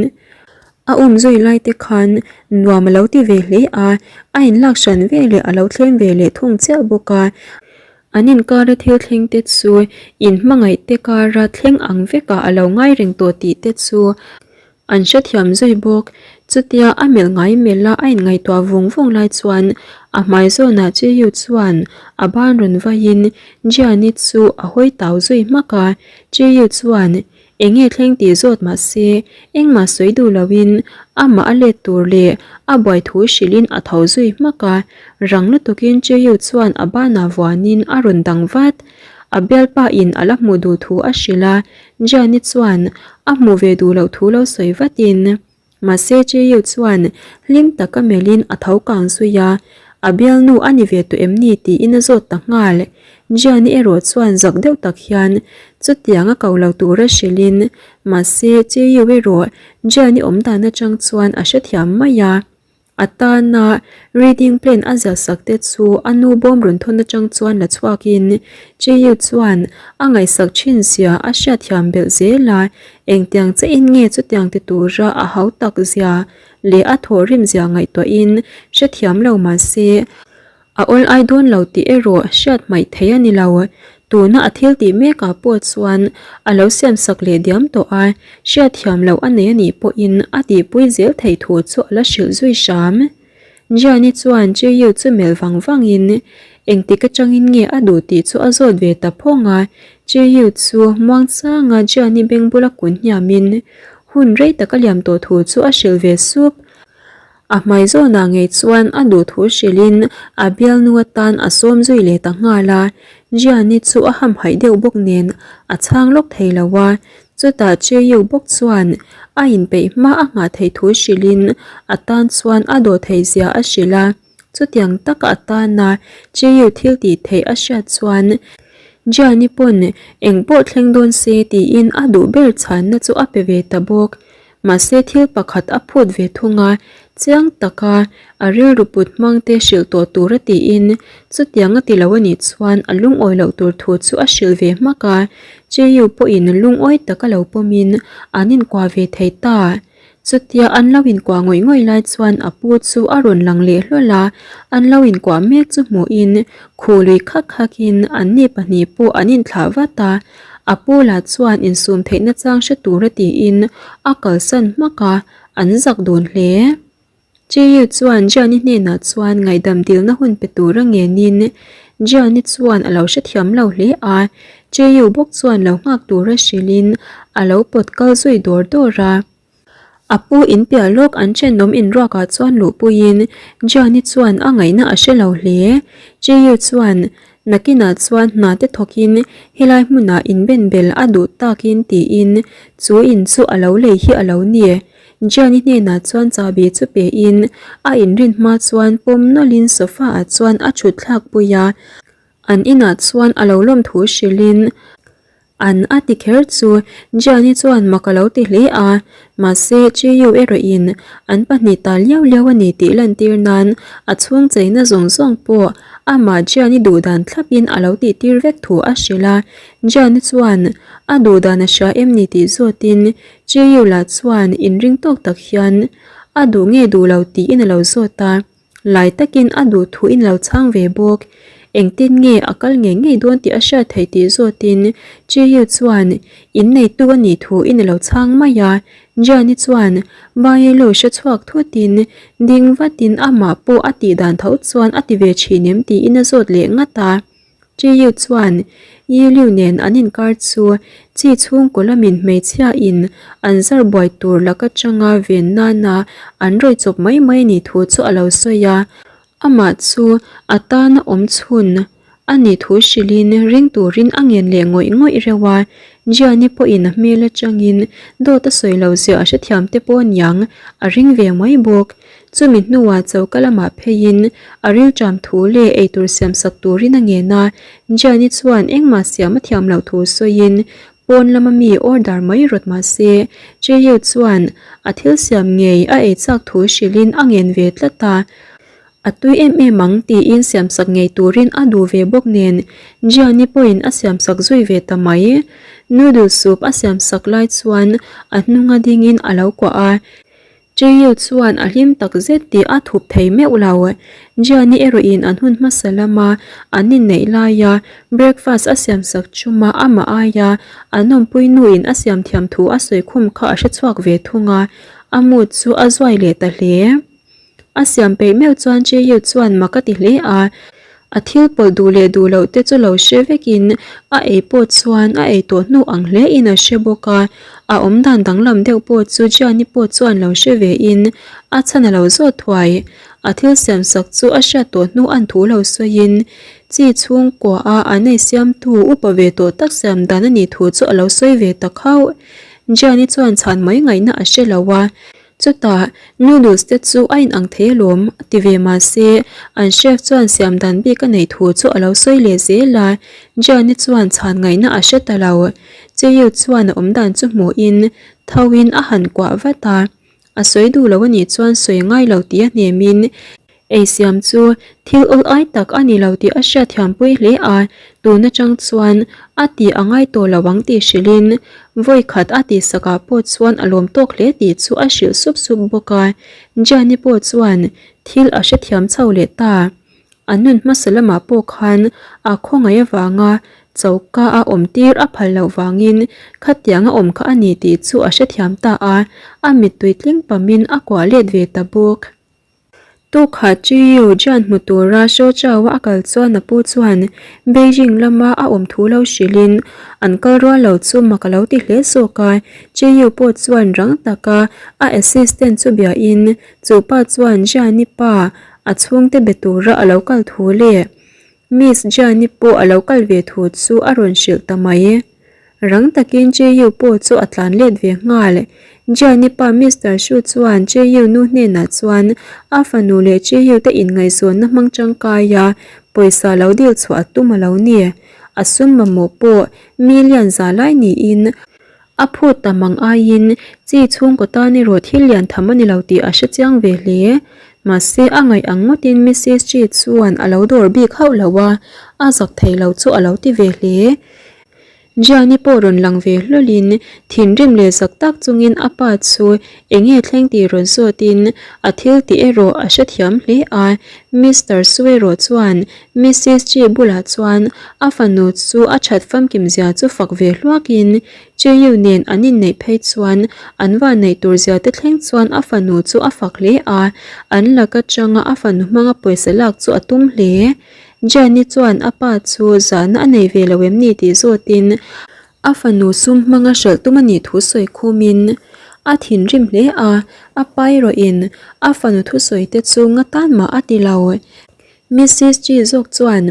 A: a um zui lai te khan nuam alo ti ve hle a, a inlak hran ve leh alo thlem ve leh thung chiah bawk a. An inkara thil thleng te chu inhmangaih te kara thleng ang vekah a lo ngai reng tawh tih te chu an hrethiam zui bawk. Chutia a melh ngai melh a a inngaihtuah vung vung lai chuan a hmai zawnah Chiyu chuan a ban rawn vaiin Jiani chu a hawi tau zui hmak a. Chiyu chuan Enge thleng tih zawt mah se, engmah sawi duh loin amah a let tur leh a buai thu hrilhin a tho zui hmak a, rang lutukin Cheyu chuan a banah vuanin a rawn dang vat. A bialpa in a la hmuh duh thu a hrilh a, Jiani chuan a hmuh ve duh loh thu lo sawi vatin. Mahse Cheyu chuan hlim taka melhin a tho kang zui a, a bialnu a ni ve tawh em ni tiin a zawt ta nghal. Jiani erawh chuan zak deuh tak hian chutiang a ko lo tura hrilhin mahse Cheyu erawh Jiani awmdan atang chuan a hrethiam mai a. A tana reading plan a ziah sak te chu a nu bawm rawn thawn atang chuan la chhuakin Cheyu chuan a ngaihsak thin zia a hriatthiam belh zel a, Engtiang chiahin nge chutiang ti tura a hau tak zia leh a thawhrim zia ngaihtuahin hrethiam lo mah se, a awl ai dawn lo tih erawh hriat hmaih thei a ni lo. Tuna a thil tih mekah pawh chuan a lo siamsak leh diam tawh a, hriatthiam loh a nei a nih pawhin a tihpui zel theih thu chu a la hrilh zui hram. Gianni chuan Chiyu chu melh vang vangin engtik atangin nge a duh tih chu a zawt ve ta phawng a, Chiyu chu muangchanga Gianni beng bula kun hniamin hun rei tak a liam tawh thu chu a hrilh ve sup. A hmai zawnah ngei chuan a duh thu hrilhin a bialnu atan a sawm zui leh ta nghal a, Gianni chu a hamhaih deuh bawk nen a chhang lawk thei lo a. Chutah Cheyu bawk chuan a inpeih hma a nghah theih thu hrilhin a tan chuan a dawh theih zia a hrilh a. Chutiang taka a tana Cheyu thil tih theih a hriat chuan Jiani pawn eng pawh thleng dawn se tiin a duh ber chhanna chu a pe ve ta bawk. Mahse thil pakhat a phut ve thung a, chiang taka a rilru put hmang te hrilh tawh tur a tiin chutiang a ti lo a nih chuan a lungawi loh tur thu chu a hrilh ve hmak a, Cheyu pawhin lungawi taka lo pawmin an inkuah ve thei ta. Chutia an lo inkuah ngawih ngawih lai chuan a pu chu a rawn lang leh hlawl a, an lo inkuah mek chu hmuhin khuh lui khak khakin anni pahnih pawh an inthlah vat a. A pu lah chuan insum theihna chang hre tura tiin a kalsan hmak a, an zak dun hle. Cheyu chuan Jiani hnenah chuan ngaihdam dilna hun pe tura ngenin Jiani chuan a lo hrethiam lo hle a, Cheyu bawk chuan lo nghak tura hrilhin a lo pawt kal zui dawr dawr a. A pu in piah lawk an thenawm inruakah chuan luhpuiin Jiani chuan a ngaihna a hre lo hle. Cheyu chuan nakinah chuan hna te thawkin helai hmunah inbenbel a duh takin tiin chu in chu a lo lei hi a lo ni. Jiani hnenah chuan chahbi chu pein a inrin hma chuan pawm nawlhin sofa ah chuan a thut thlak pui a, an inah chuan a lo lawm thu hrilhin an a ti kher chu Jiani chuan mak a lo ti hle a, mahse Chiyu erawhin an pahnih ta liau liau a ni tih lantir nan a chhung cheina zawng zawng pawh amah Jiani duhdan thlapin a lo tihtir vek thu a hrilh a, Jiani chuan a duhdan a hria em ni tih zawtin Cheyu lah chuan inring tawk tak hian a duh nge duh lo tiin a lo zawt a, lai takin a duh thu in lo chhang ve bawk. Engtin nge a kal ngei ngei dawn tih a hriat theih tih zawtin Cheyu chuan inneitu a nih thu in a lo chhang mai a. Jiani chuan Baelu hre chhuak thutin ding vatin amah pawh a tih dan tho chuan a ti ve thin em tiin a zawt leh ngat a. Chiyu chuan Yi Liu nen an inkar chu chi chhungkaw lamin hmeichhia in an zar buai tur lak atanga ven nana an rawih chawp mai mai a nih thu chu a lo sawi a. Amah chu a tana awm chhun a nih thu hrilhin ring turin a ngen leh ngawih ngawih reuh a. Jiani pawhin a hmel atangin dawt a sawi lo zia a hrethiam te pawh aniang a ring ve mai bawk. Chumi hnuah choka lamah pheiin a rilṭam thu leh eitur siamsak turin a ngen a, Jiani chuan engmah siam a thiam loh thu sawiin pawn lama mi order mai rawt mah se, Cheyu chuan a thil siam ngei a ei chak thu hrilhin a ngen ve tlat a, a tui em em ang tiin siamsak ngei turin a duh ve bawk nen Jiani pawhin a siamsak zui ve ta mai. Noodle soup a siamsak lai chuan a hnunga dingin a lo kuah a, Cheyu chuan a hlim tak zet tih a thup thei meuh lo. Jiani erawhin an hun hmasa lama an inneih laia breakfast a siamsak chuma amah aia an awmpui nuin a siam thiam thu a sawi khum kha a hrechhuak ve thung a, a mood chu a zuai leh ta hle. A siam peih meuh chuan Cheyu chuan mak a ti hle a. A thil pawlh duh leh duh loh te chu lo hre vekin a ei pawh chuan a ei tawh hnu ang hle in a hre bawk a, a awmdan danglam deuh pawh chu Jiani pawh chuan lo hre ve in a chhan a lo zawt thuai. A thil siam sak chu a hriat tawh hnu an thu lo sawiin chi chhungkua a an ei siamtu upa ve tawh tak siam dan a nih thu chu a lo sawi ve ta khauh. Jiani chuan chhan mai ngaihna a hre lo a. Chutah, noodles te chu a inang thei alawm, a ti ve mahse, an chef chuan siam dan bik a neih thu chu a lo sawi leh zel a, Jiani chuan chhan ngaihna a hre ta lo. Cheyu chuan a awm dan chu hmuhin thoin a han kuah vat a, a sawi duh lo a nih chuan sawi ngai lo tih a hnemin, Ei siam chu thil awl ai tak a ni lo tih a hriatthiampui hle a, tun atang chuan a tih a ngai tawh lo ang tih hrilhin vawi khat a tihsakah pawh chuan a lawm tawk hle tih chu a hrilh sup sup bawk a. Jiani pawh chuan thil a hrethiam chho leh ta. A nun hmasa lamah pawh khan a khawngaih avanga choka a awm tir a phal loh vangin khatiang a awm kha a ni tih chu a hrethiam ta a, a mittui tling pamin a kuah let ve ta bawk. Tukha Chiyu Jian hmu tura Shochao a kal chuan a pu chuan Beijing lama a awm thu lo hrilhin an kal rual lo chu mak a lo ti hle zawk a. Chiyu pawh chuan rang taka a assistant chu biahin chu pa chuan Jian-i pa a chhungte be tura a lo kal thu leh Miss Jian-i pawh a lo kal ve thu chu a rawn hrilh ta mai. Rang takin Jeyu pawh chu a tlan let ve nghal. Jiani pa Mister Shu chuan Jeyu nu hnenah chuan a fanu leh Jeyu te inngaihzawnna hmang tangkai a pawisa lo dil chhuah a tum a lo ni. A sum mamawh pawh million za lai niin A phut tam ang aiin chi chhungkaw tan erawh thil lian tham a ni lo tih a hre chiang ve hle. Mahse, a ngaih ang ngawtin Missis Chi chuan a lo dawr bik hauh lo a, a zak thei lo chu a lo ti ve hle. Gianni pawh rawn lang ve hlawlin thinrim leh zak tak chungin a pa chu eng nge thleng tih rawn zawtin a thil tih erawh a hrethiam hle a. Mister Su erawh chuan Missis Chi bulah chuan a fanu chu a that famkim zia chu fak ve hluakin Cheyu nen an inneih phei chuan an vanneih tur zia te thleng chuan a fanu chu a fak hle a, an lak atanga a fanu hmanga pawisa lak chu a tum hle. Jenny chuan a pa chu zahna a nei ve lo em ni tih zawtin a fanu sum hmanga hralh tum a nih thu sawi khumin a thinrim hle a, a pa erawhin a fanu thusawi te chu ngatan mah a ti lo. Missis G zawk chuan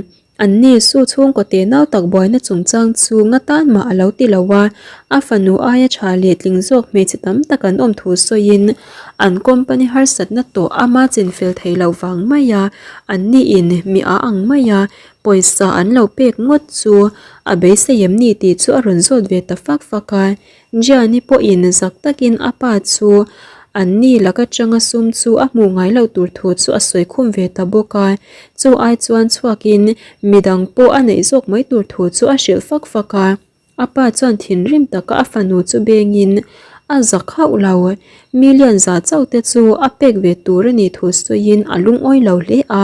A: anni Su chhungkaw te nau tak buaina chungchang chu nga tan mah a lo ti lo a, a fanu aia tha leh tling zawk hmeichhe tam tak an awm thu sawiin an company harsatna tawh ama chinfel thei loh vang mai a, anni in mi a ang mai a, pawisa an lo pek ngawt chu a beisei em ni tih chu a rawn zawt ve ta fak fak a. Gianni pawhin zak takin a pa chu anni lak atanga sum chu a hmuh ngai loh tur thu chu a sawi khum ve ta bawk a, chu ai chuan chhuakin midang pawh a neih zawk mai tur thu chu a hrilh fak fak a. A pa chuan thinrim taka a fanu chu bengin a zak hauh lo. Million za chauh te chu a pek ve tur a nih thu sawiin a lungawi lo hle a.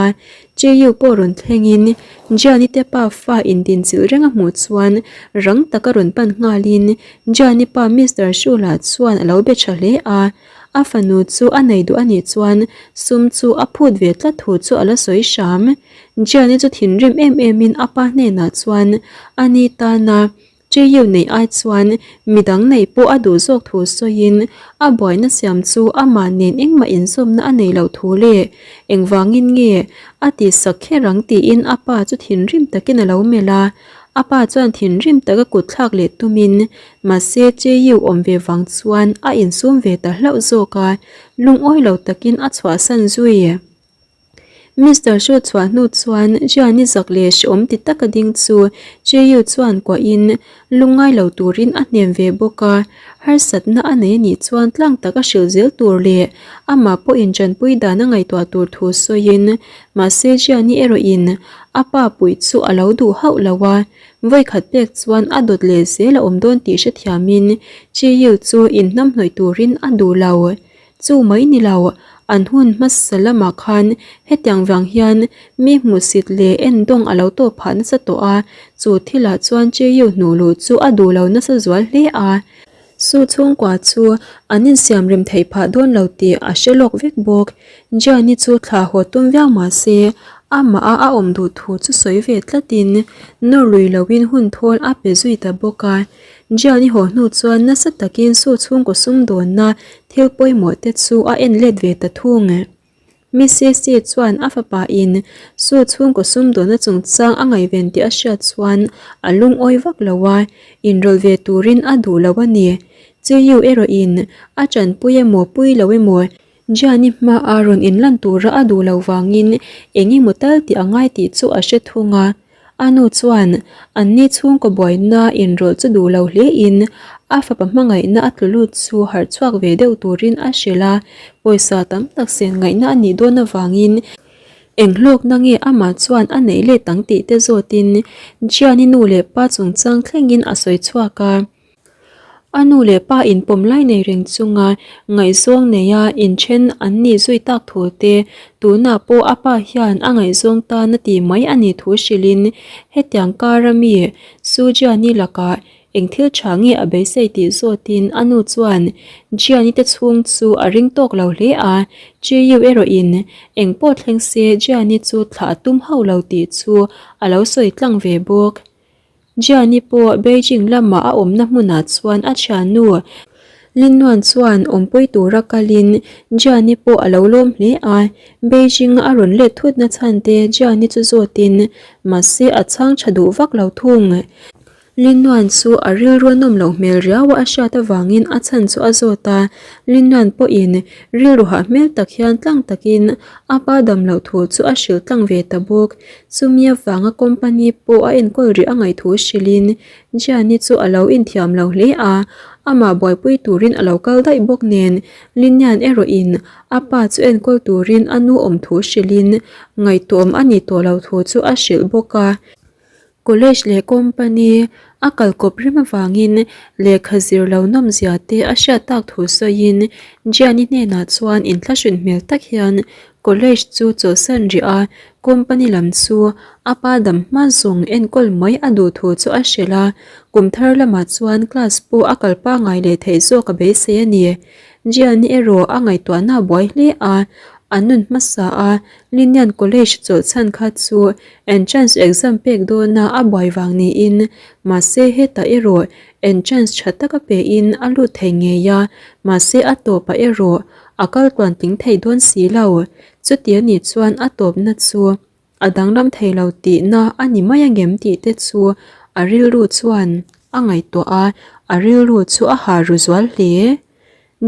A: Cheyu pawh rawn thlengin Gianni te pa fa indinchilh reng a hmuh chuan rang taka rawn pan nghalin Gianni pa Mister Shula chuan a lo be tha hle a, a fanu chu a nei duh a nih chuan sum chu a phut ve tlat thu chu a la sawi hram. Gianni chu thinrim em emin a pa hnenah chuan a ni tana Cheyu neih ai chuan midang neih pawh a duh zawk thu sawiin a buaina siam chu amah nen engmah inzawmna a nei loh thu leh engvangin nge a tihsak kher ang tiin a pa chu thinrim takin a lo melh a. A pa chuan thinrim taka kut thlak leh tumin mahse Cheyu awm ve vang chuan a insum ve ta hlauh zawk a, lungawi lo takin a chhuahsan zui. Mister Hriat chhuah hnu chuan Gianni zak leh hreawm ti taka ding chu Cheyu chuan kuahin lungngai lo turin a hnem ve bawk a, harsatna a nei anih chuan tlang tak a hrilh zel tur leh amah pawhin tanpui dan a ngaihtuah tur thu sawiin mahse Gianni erawhin a pa puih chu a lo duh hauh lo a, vawikhat pek chuan a dawt leh zel a awm dawn tih hrethiamin Cheyu chu inhnamhnawih turin a duh lo. Chu mai ni lo, an hun hmasa lamah khan hetiang vang hian mi hmuhsit leh endawng a lo tawp phah nasa tawh a, chu thilah chuan Cheyu hnuh luh chu a duh lo nasa zual hle a. Su chhungkua chu an insiam rem theih phah dawn lo tih a hre lawk vek bawk. Jiani chu thla haw tum viau mah se, amah a a awm duh thu chu sawi ve tlatin nawr lui loin hun thawl a pe zui ta bawk a. Jian i haw hnu chuan nasa takin Su chhungkaw sumdawnna thil pawimawh te chu a en let ve ta thung. Missis chuan a fapa in Su chhungkaw sumdawnna chungchang a ngaihven tih a hriat chuan a lungawi vak lo a, inrawlh ve turin a duh lo a ni. Chiyu erawh in a tanpui emaw pui lo emaw Jian-i hmaah rawn inlan tura a duh loh vangin eng emaw tal tih a ngai tih chu a hre thung a. A nu chuan anni chhungkaw buaina inrawlh chu duh lo hlein a fapa hmangaihna a tlu lut chu harh chhuak ve deuh turin a hrilh a, pawisa tam tak sen ngaihna a nih dawn avangin eng hlawkna nge amah chuan a neih let ang tih te zawtin Jian-i nu leh pa chungchang thlengin a sawi chhuak a. A nu leh pa inpawm lai nei reng chunga ngaihzawng neia inthen an nih zui tak thu te, tunah pawh a pa hian a ngaihzawng tan a ti mai a nih thu hrilhin hetiang kara mi Sujiani lakah eng thil tha nge a beisei tih zawtin a nu chuan Jiani te chhung chu a ring tawk lo hle a, Chiyu erawhin eng pawh thleng se Jiani chu thlah a tum hauh lo tih chu a lo sawi tlang ve bawk. Gianni pawh Beijing lama a awmna hmunah chuan a thiannu Lin Nuan chuan awmpui tura kalin Gianni pawh a lo lawm hle a, Beijing a rawn let thutna chhan te Gianni chu zawtin mahse a chhang tha duh vak lo thung. Linnuan chu a rilru a nawm loh hmel riau a a hriat avangin a chhan chu a zawt a, Linnuan pawhin rilru hah hmel tak hian tlang takin a pa dam loh thu chu a hrilh tlang ve ta bawk. Chumi avanga company pawh a enkawl rih a ngaihthu hrilhin Gianni chu a lo inthiam lo hle a, amah buaipui turin a lo kal daih bawk nen Linnian erawhin a pa chu enkawl turin a nu awm thu hrilhin ngaihtuahawm a nih tawh lo thu chu a hrilh bawk a. College leh company a kal kawp rem avangin lehkha zir lo nawmzia te a hriat tak thu sawiin Gianni hnenah chuan inthlahrun hmel tak hian college chu chawlhsan rih a, company lam chu a pa dam hma zawng enkawl mai a duh thu chu a hrilh a, kum thar lamah chuan class pawh a kal pangngai leh theih zawk a beisei a ni. Gianni erawh a ngaihtuahna a buai hle a, a nun hmasa a Linian College chawlhchhan kha chu entrance exam pek dawna a buai vang niin, mahse hetah erawh entrance tha taka pein a lut thei ngei a, mahse a tawpah erawh a kal tluan tling thei dawn si lo. Chuti a nih chuan a tawpna chu a danglam thei lo tihna a ni mai angem tih te chu a rilru chuan a ngaihtuah a, a rilru chu a ha ru zual hle.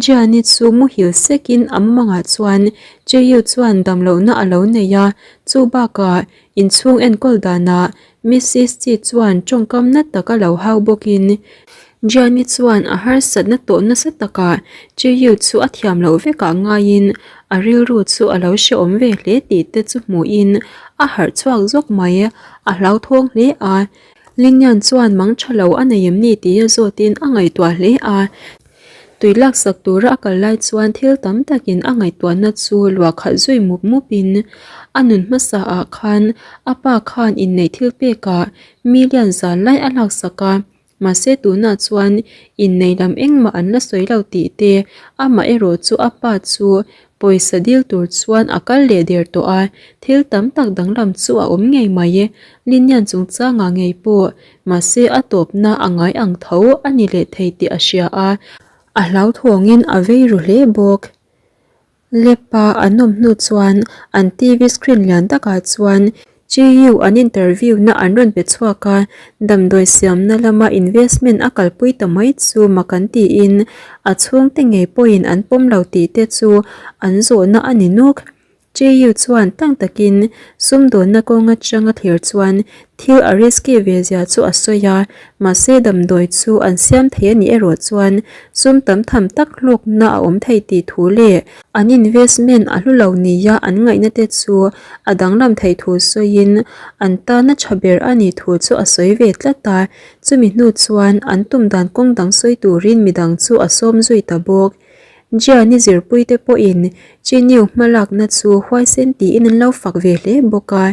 A: Gianni chu muhil sekin a mumangah chuan Jeyu chuan damlohna a lo nei a, chu bakah inchhung enkawl danah Mrs Chi chuan tawngkam na tak a lo hau bawkin Gianni chuan a harsatna tawh nasa takah Jeyu chu a thiam loh vekah ngaiin a rilru chu a lo hrehawm ve hle tih te chu hmuhin a harh chhuak zawk mai, a hlauthawng hle a. Lingyan chuan mang tha lo a nei em ni tia zawtin a ngaihtuah hle a. Tui laksak tura a kal lai chuan thil tam takin a ngaihtuahna chu luah khalh zui mup mupin a nun hmasa ah khan a pa khan inneih thil pekah million zan lai a laksak a, mahse tunah chuan inneih lam engmah an la sawi lo tih te amah erawh chu a pa chu pawisa dil tur chuan a kal leh der tawh a, thil tam tak danglam chu a awm ngei mai. Linian chungchangah ngei pawh Mahse a tawpna a ngai ang tho a ni leh thei tih a hria a, a hlauthawngin a vei ru hle bawk. Lepa an awm hnu chuan an TV screen lian takah chuan GU an interview na an rawn pe chhuak a, damdawi siamna lama investment a kalpui ta mai chu mak an tiin a chhungte ngei pawhin an pawm lo tih te chu an zawhna a ni nuk. JU chuan tlang takin sumdawnna kawng atanga thlir chuan thil a risky ve zia chu a sawi a, mahse damdawi chu an siam thei a nih erawh chuan sum tam tham tak hlawkna a awm thei tih thu leh an investment a hlu lo nia an ngaihna te chu a danglam theih thu sawiin an tana tha ber a nih thu chu a sawi ve tlat a, chumi hnu chuan an tum dan kawng dang sawi turin midang chu a sawm zui ta bawk. Gianni zirpuite pawhin Chinyu hmalakna chu huaisen tiin an lo fak ve hle bawk a.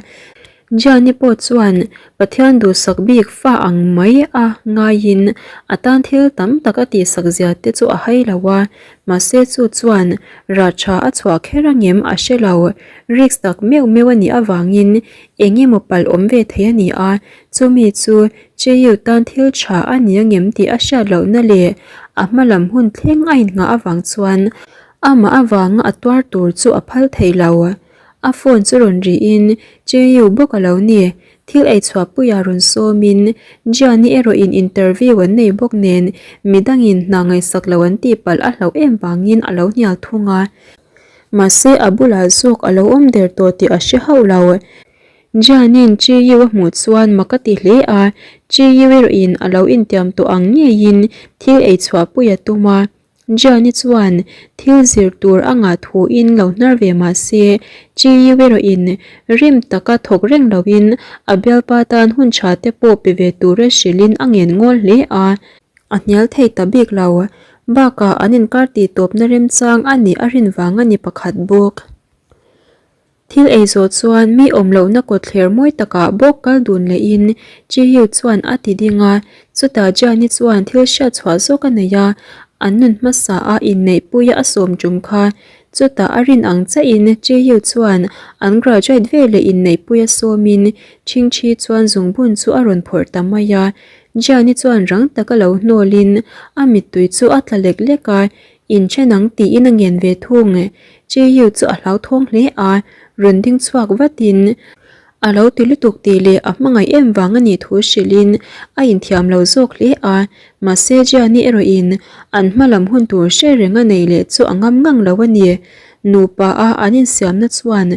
A: Gianni pawh chuan Pathian duhsak bik fa ang mai a ngaiin a tan thil tam tak a tihsak zia te chu a hai lo a, mahse chu chuan rah tha a chhuah kher angem a hre lo. Risk tak meuh meuh a nih avangin eng emaw palh awm ve thei a ni a, chumi chu Cheyu tan thil tha a ni angem tih a hriat lohna leh a hma lam hun thleng a innghah avang chuan amah avanga a tuar tur chu a phal thei lo. A phone chu rawn rihin Cheyu bawk a lo ni. Thil ei chhuahpuia rawn sawmin Gianni erawhin interview an nei bawk nen midangin hna ngaihsak lo an tih palh a hlauh em vangin a lo hnial thung a. Mahse a bulah zawk a lo awm der tawh tih a hre hauh lo. Jianin Chi-Yu a hmuh chuan mak a ti hle a, Chi-Yu erawhin a lo intiam tawh ang ngeiin thil ei chhuahpui a tum a. Jiani chuan thil zir tur a ngah thuin lo hnar ve mah se, Chi-Yu erawhin rim taka thawk reng loin a bialpa tan hun tha te pawh pe ve tura hrilhin a ngen ngawl hle a. A hnial thei ta bik lo. Bakah an inkar tih tawpna remchang a nih a rin vang a ni pakhat bawk. Thil ei zawh chuan mi awm lohna kawtthler mawi takah bawk kal dun lehin Jiyu chuan a ti ding a, chutah Jiani chuan thil hriat chhuah zawk a nei a, an nun hmasa a inneihpuia a sawm tum kha. Chutah a rin ang chiahin Jiyu chuan an graduate veleh inneihpuia sawmin Chhingchhi chuan zungbun chu a rawn phawrh ta mai a, Jiani chuan rang taka lo hnawlin a mittui chu a tla lek lek a, Inthen ang tiin a ngen ve thung. Cheyu chu a hlauthawng hle a, rawn ding chhuak vatin. A lo ti lutuk tih leh a hmangaih em vang a nih thu hrilhin a inthiam lo zawk hle a, mahse Gianni erawhin an hma lam hun tur hre reng a nei leh chu a ngam ngang lo a ni. Nupa a an insiamna chuan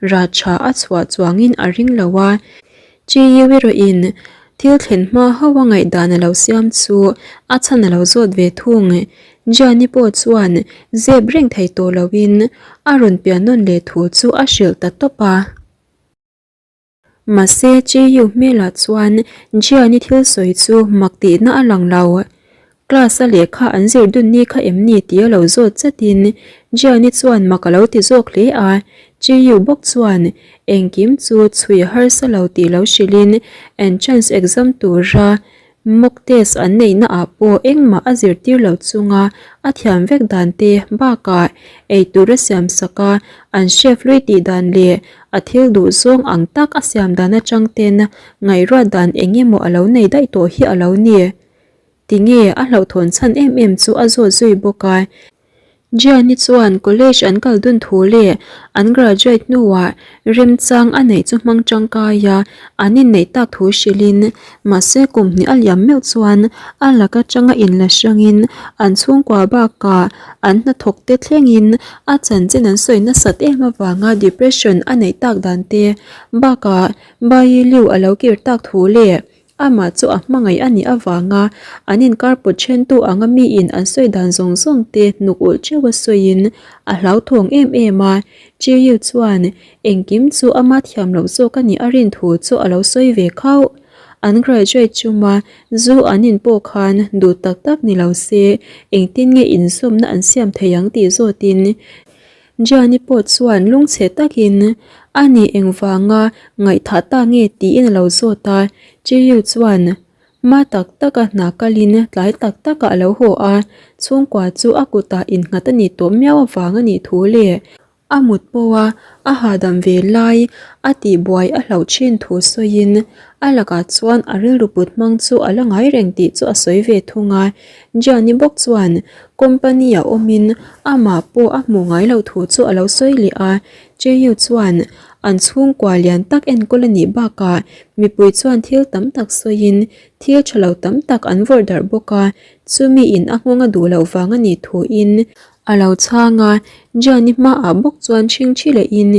A: rah tha a chhuah chuangin a ring lo a, Chi Yu erawhin thil thlen hma ho a ngaihdan a lo siam chu a chhan a lo zawt ve thung. Gianni pawh chuan zep reng thei tawh loin a rawn pian nawn leh thu chu a hrilh ta tawp a. Mahse Chi Yu hmelah chuan Gianni thil sawi chu mak tihna a lang lo. Class a lehkha an zir dun ni kha em ni tih a lo zawt chatin Gianni chuan mak a lo ti zawk hle a, Chiyu bawk chuan engkim chu chhui harsa lo tih lo hrilhin entrance exam tura mock test an neihna ah pawh engmah a zirtir lo chunga a thiam vek dan te bakah eitur a siam sak a, an chef hlui tih dan leh a thil duh zawng ang tak a siam dan atang ten ngaihruat dan eng emaw a lo nei daih tawh hi a lo ni. Tinge a hlauhthawn chhan em em chu a zawt zui bawk a. Gianni chuan college an kal dun thu leh an graduate hnuah remchang a neih chu hmang tangkai a, an inneih tak thu hrilhin mahse kum hnih a liam meuh chuan a lak atanga inla hrangin an chhungkua bakah an hnathawk te thlengin a chanchin an sawi nasat em avanga depression a neih tak dan te bakah Bayi Liu a lo kir tak thu leh Amah chu a hmangaih a nih avanga an inkar pawt thentu anga miin an sawi dan zawng zawng te hnuk ulh teuh a sawiin a hlauthawng em em a. Chiu chuan engkim chu ama thiam loh zawk a nih a rin thu chu a lo sawi ve khauh. An graduate chuma zu an in pawh khan duh tak tak ni lo se engtin nge inzawmna an siam thei ang tih zawtin Gianni pawh chuan lungchhe takin a ni engvanga ngaihthah ta nge tiin a lo zawt a, Chiu chuan hma tak taka hna kalin tlai tak takah a lo haw a, chhungkua chu a kutah innghat a nih tawh miau avang a nih thu leh a mut pawha a hahdam ve lai a tihbuai a hlauh thin thu sawiin a lakah chuan a rilru put hmang chu a la ngai reng tih chu a sawi ve thung a, Gianni bawk chuan Company a awmin amah pawh a hmuh ngai loh thu chu a lo sawi leh a, Cheyu chuan an chhungkua lian tak enkawl a nih bakah mipui chuan thil tam tak sawiin thil tha lo tam tak an vawrh darh bawk a, chumi in a nghawng a duh loh vang a nih thuin a lo chhang a, Gianni hmaah bawk chuan chhingchhi lehin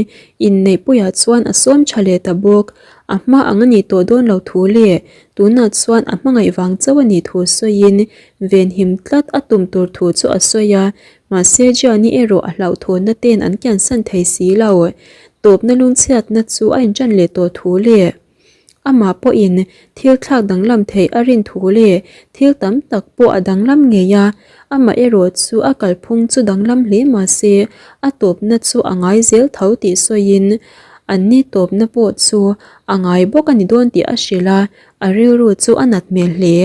A: inneihpuiah chuan a sawm tha leh ta bawk, a hma ang a nih tawh dawn lo thu leh tunah chuan a hmangaih vang chauh a nih thu sawiin Venhim tlat a tum tur thu chu a sawi a, mahse Gianni erawh a hlauhthawnna ten an kiansan thei si lo. Tawpna lungchhiatna chu a inṭan leh tawh thu leh amah pawhin thil thlak danglam theih a rin thu leh thil tam tak pawh a danglam ngei a, amah erawh chu a kalphung chu danglam hle mahse a tawpna chu a ngai zel tho tih sawiin anni tawpna pawh chu a ngai bawk a ni dawn tih a hrilh a, a rilru chu a nat hmel hle.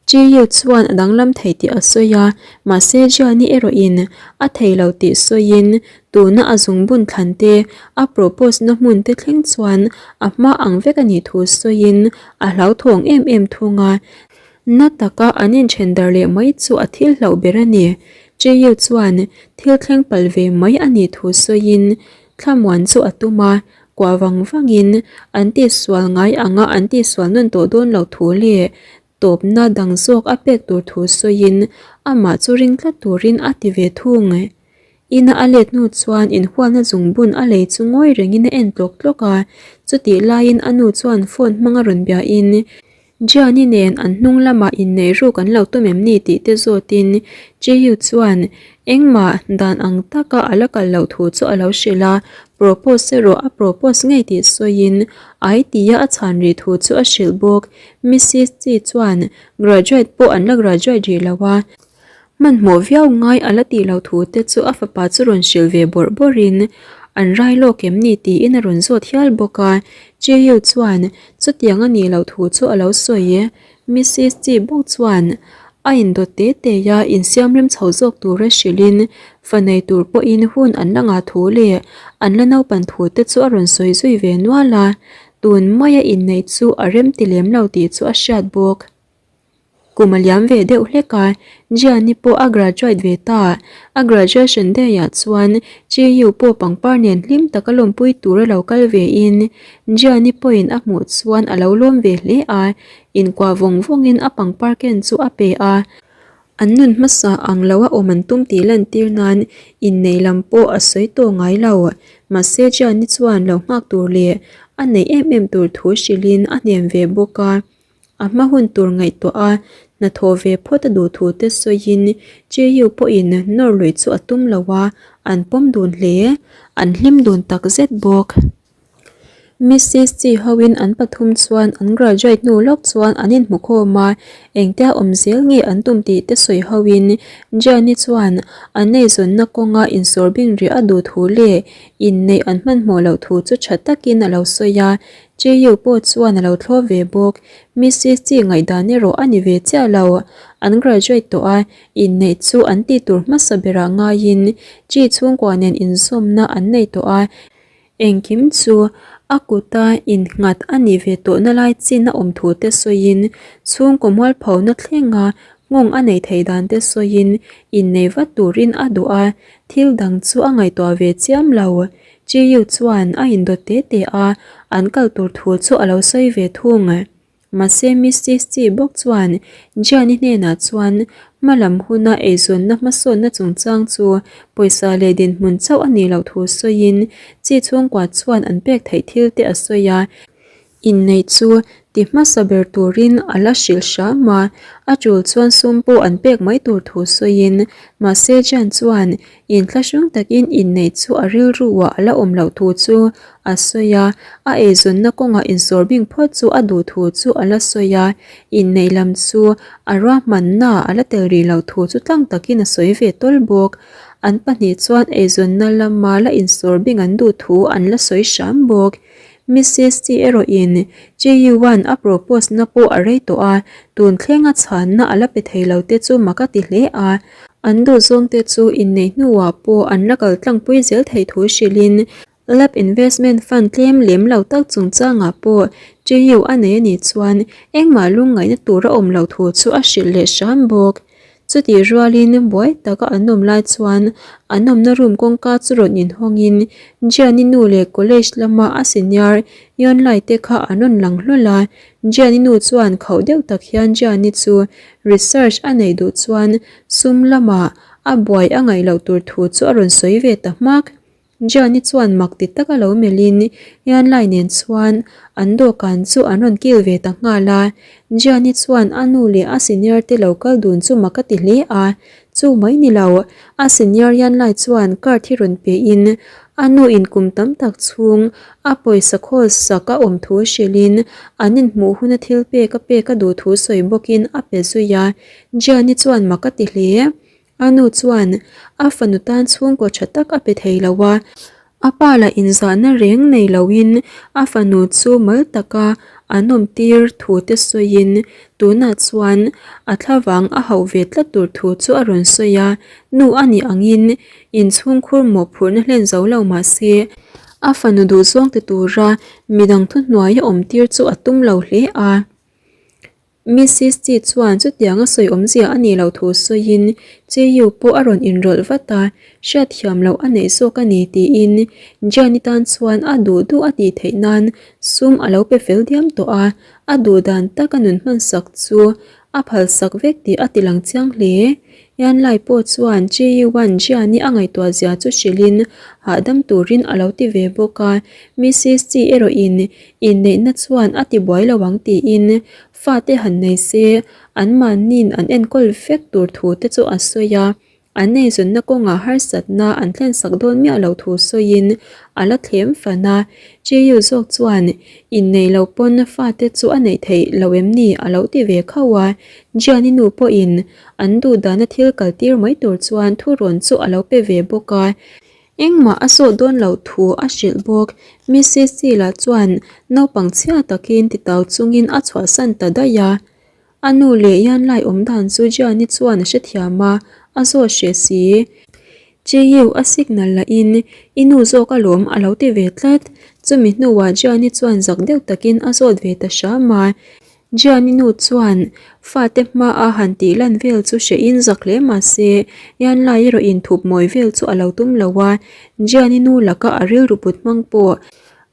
A: Chiyu chuan a danglam thei tih a sawi a, mahse Gianni erawhin a thei lo tih sawiin tuna a zungbun thlan te, a propose na hmun te thleng chuan a hma ang vek a nih thu sawiin a hlauthawng em em thung a. Na taka an inthen dar leh mai chu a thil hlauh ber a ni. Chiyu chuan thil thleng palh ve mai a nih thu sawiin thlamuan chu a tum a, Kuah vang vangin an tihsual ngai anga an tihsual nawn tawh dawn lo thu leh tawpna dang zawk a pek tur thu sawiin amah chu ring tlat turin a ti ve thung. Ina a let hnu chuan inhualna zungbun a lei chu ngawi rengin a en tlawk tlawk a, chutih laiin a nu chuan phone hmanga rawn biain Gianni nen an hnung lamah inneih ruk an lo tum em ni tih te zawtin Jiyu chuan engmah dan ang taka a la kal loh thu chu a lo hrilh a, propose erawh a propose ngei tih sawiin ai tia a chhan rih thu chu a hrilh bawk. Mrs Chi chuan graduate pawh an la graduate rih lo a, Hmanhmawh viau ngai a la tih loh thu te chu a fapa chu rawn hrilh ve bawrh bawrhin an rai lawk em ni tiin a rawn zawt hial bawk a. Chiu chuan chutiang a nih loh thu chu a lo sawi e. Mrs Chi bawk chuan a indawt te te a insiam rem chho zawk tura hrilhin fa nei tur pawhin hun an la ngah thu leh an la naupan thu te chu a rawn sawi zui ve nual a. Tun maia inneih chu a rem ti lem lo tih chu a hriat bawk. Kum a liam ve deuh hlek a, Gianni pawh a graduate ve ta. A graduation day ah chuan Chiyu pawh pangpar nen hlim taka lawmpui tur a lo kal ve in Gianni pawhin a hmuh chuan a lo lawm ve hle a, inkuah vawng vawngin a pangpar ken chu a pe a. An nun hmasa ang lo a awm an tum tih lantir nan inneih lam pawh a sawi tawh ngai lo. Mahse Gianni chuan lo nghak tur leh a neih em em tur thu hrilhin a hnem ve bawk a. A hma hun tur ngaihtuah a, hnathawh ve phawt a duh thu te sawiin Chiu pawhin nawr luih chu a tum lo a, an pawm dun hle. An hlim dun tak zet bawk. Mrs Chi hoin an pathum chuan an graduate hnu lawk chuan an inhmu khawm a, engtia awm zel nge an tum tih te sawi hoin Gianni chuan an eizawnna kawnga insawr bing rih a duh thu leh inneih an hmanhmawh loh thu chu tha takin a lo sawi a, Chiu pawh chuan a lo thlawp ve bawk. Mrs Chi ngaihdan erawh a ni ve chiah lo. An graduate tawh a, inneih chu an tih tur hmasa berah ngaiin Chi chhungkua nen inzawmna an nei tawh a, engkim chu a kuta innghat a nih ve tawhna lai chin a awm thu te sawiin chhungkaw mualphona thlenga nghawng a neih theih dan te sawiin innei vat turin a duh a, thil dang chu a ngaihtuah ve chiam lo. Chiu chuan a indawt te te a, an kal tur thu chu a lo sawi ve thung. Mahse Mrs Chi bawk chuan Jian-i hnenah chuan hma lam huna eizawnna hmasawnna chungchang chu pawisa leh dinhmun chauh a nih loh thu sawiin Chi chhungkua chuan an pek theih thil te a sawi a, Inneih chu ti hmasa ber turin a la hrilh hram a, a tul chuan sum pawh an pek mai tur thu sawiin mahse Jan chuan inthlahrung takin inneih chu a rilruah a la awm loh thu chu a sawi a, a eizawnna kawngah insawr bing phawt chu a duh thu chu a la sawi a, inneih lam chu a ruahmanna a la tel rih loh thu chu tlang takin a sawi ve tawl bawk. An pahnih chuan eizawnna lama la insawr bing an duh thu an la sawi hram bawk. Mrs Chi erawhin Chi-Yuan a propose na pawh a rei tawh a, tun thlenga chhanna a la pe thei lo te chu mak a ti hle a. An duhzawng te chu inneih hnuah pawh an la kal tlangpui zel thei thu hrilhin Lab Investment Fund tlem lem lo tak chungchangah pawh Chi-Yu a nei a nih chuan engmah lungngaihna tur a awm lo thu chu a hrilh leh hram bawk. Chutih rualin buai taka an awm lai chuan an awmna room kawngka chu rawn inhawngin Jiani nu leh college lama a senior Yonlai te kha an rawn lang hlawl a. Jiani nu chuan khauh deuh tak hian Jiani chu research a neih duh chuan sum lamah a buai a ngaih loh tur thu chu a rawn sawi ve ta hmak. Gianni chuan mak ti taka lo melhin Yanlai nen chuan an dawhkan chu an rawn kil ve ta nghal a. Gianni chuan a nu leh a senior te lo kal dun chu mak a ti hle a. Chu mai ni lo, a senior Yanlai chuan card hi rawn pe in a nu in kum tam tak chhung a pawisa khawl sak a awm thu hrilhin an inhmuh huna thil pek a pek a duh thu sawi bawkin a pe zui a. Gianni chuan mak a ti hle. A nu chuan a fanu tan chhungkaw tha tak a pe thei lo a, a pa lah inzahna reng nei loin a fanu chu mal taka an awm tir thu te sawiin tunah chuan a thlavang a hauh ve tlat tur thu chu a rawn sawi a, nu a nih angin inchhungkhur mawhphurhna hlen zo lo mah se a fanu duhzawng ti tura midang thuhnuaia awm tir chu a tum lo hle a. Mrs Chi chuan chutiang a sawi awmzia a nih loh thu sawiin Chiu pawh a rawn inrawlh vat a, hriatthiam loh a neih zawk a ni tiin Jian-i tan chuan a duh duh a tih theih nan sum a lo pe fel diam tawh a, a duh dan taka nun hmansak chu a phalsak vek tih a ti lang chiang hle. Yan Lai pawh chuan Chiu-a'n Jian-i a ngaihtuah zia chu hrilhin hahdam turin a lo ti ve bawk a, Mrs Chi erawhin Inneihna chuan a ti buai lo ang tiin fate han nei se anmahniin an enkawl vek tur thu te chu a sawi a, an eizawnna kawngah harsatna an thlensak dawn miah lo thu sawiin a la thlem fan a. Chiu zawk chuan inneih loh pawn fate chu a neih theih lo em ni a lo ti ve khauh a, Jiani nu pawhin an duhdana thil kaltir mai tur chuan thurawn chu a lo pe ve bawk a. Engmah a sawh dawn loh thu a hrilh bawk. Mrs Sheila chuan naupang chhia takin titau chungin a chhuahsan ta daih a. A nu leh Yanlai awm dan chu Jiani chuan a hrethiam a, a zawt hreh si. Chiyu a signal lahin i nu zawk alawm a lo ti ve tlat. Chumi hnuah Jiani chuan zak deuh takin a zawt ve ta hram a. Gianni nu chuan fate hmaa han tih lan vel chu hrehin zak hle mah se, Yanlai erawh inthup mawi vel chu a lo tum lo a, Gianni nu laka a rilru put hmang pawh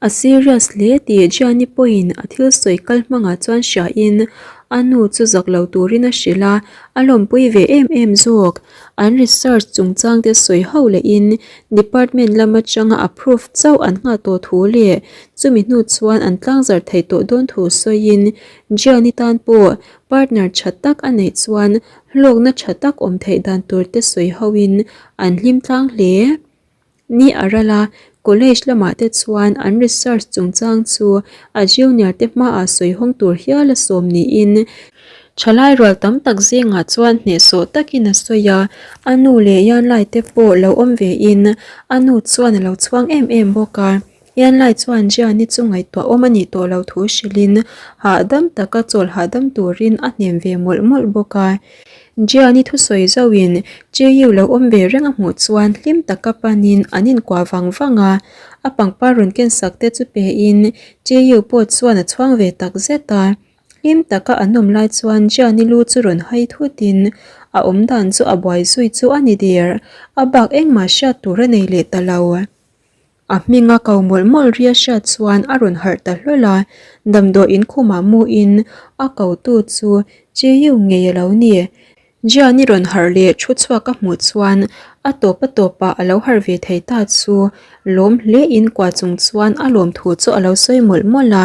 A: a serious hle tih Gianni pawhin a thil sawi kal hmangah chuan hriain a nu chu zak lo turin a hrilh a, a lawmpui ve em em zawk. An research chungchang te sawi ho lehin department lam atanga approve chauh an nghah tawh thu leh chumi hnu chuan an tlangzarh theih tawh dawn thu sawiin Gianni tan pawh partner tha tak a neih chuan hlawkna tha tak awm theih dan tur te sawi hoin an hlim tlang hle. Ni a ral a, college lamah te chuan an research chungchang chu a junior te hmaah sawi hawng tur hial a sawm niin thalai rual tam tak zingah chuan hnehsawh takin a sawi a, a nu leh Yanlai te pawh lo awm vein a nu chuan a lo chhuang em em bawk a. Yanlai chuan Jiani chu ngaihtuah awm a nih tawh lo thu hrilhin hahdam taka chawl hahdam turin a hnem ve mawlh mawlh bawk a. Jiani thusawi zauhin Chiu lo awm ve reng a hmuh chuan hlim taka panin an inkuah vang vang a, a pangpar rawn ken sak te chu pein Chiu pawh chuan a chhuang ve tak zet a. Hlim taka an awm lai chuan Jiani lu chu rawn hai thutin a awmdan chu a buai zui chu a ni der, a bak engmah hriat tur a nei leh ta lo. A hminga ko mawlh mawlh ria hriat chuan a rawn harh ta hlawl a, damdawi inkhumah muin a kotu chu Chiu ngei a lo ni. Jian-i rawn harh leh thu chhuak a hmuh chuan a tawp a tawpah a lo harh ve thei ta chu lawm hlein kua chung chuan a lawm thu chu a lo sawi mawlh mawlh a.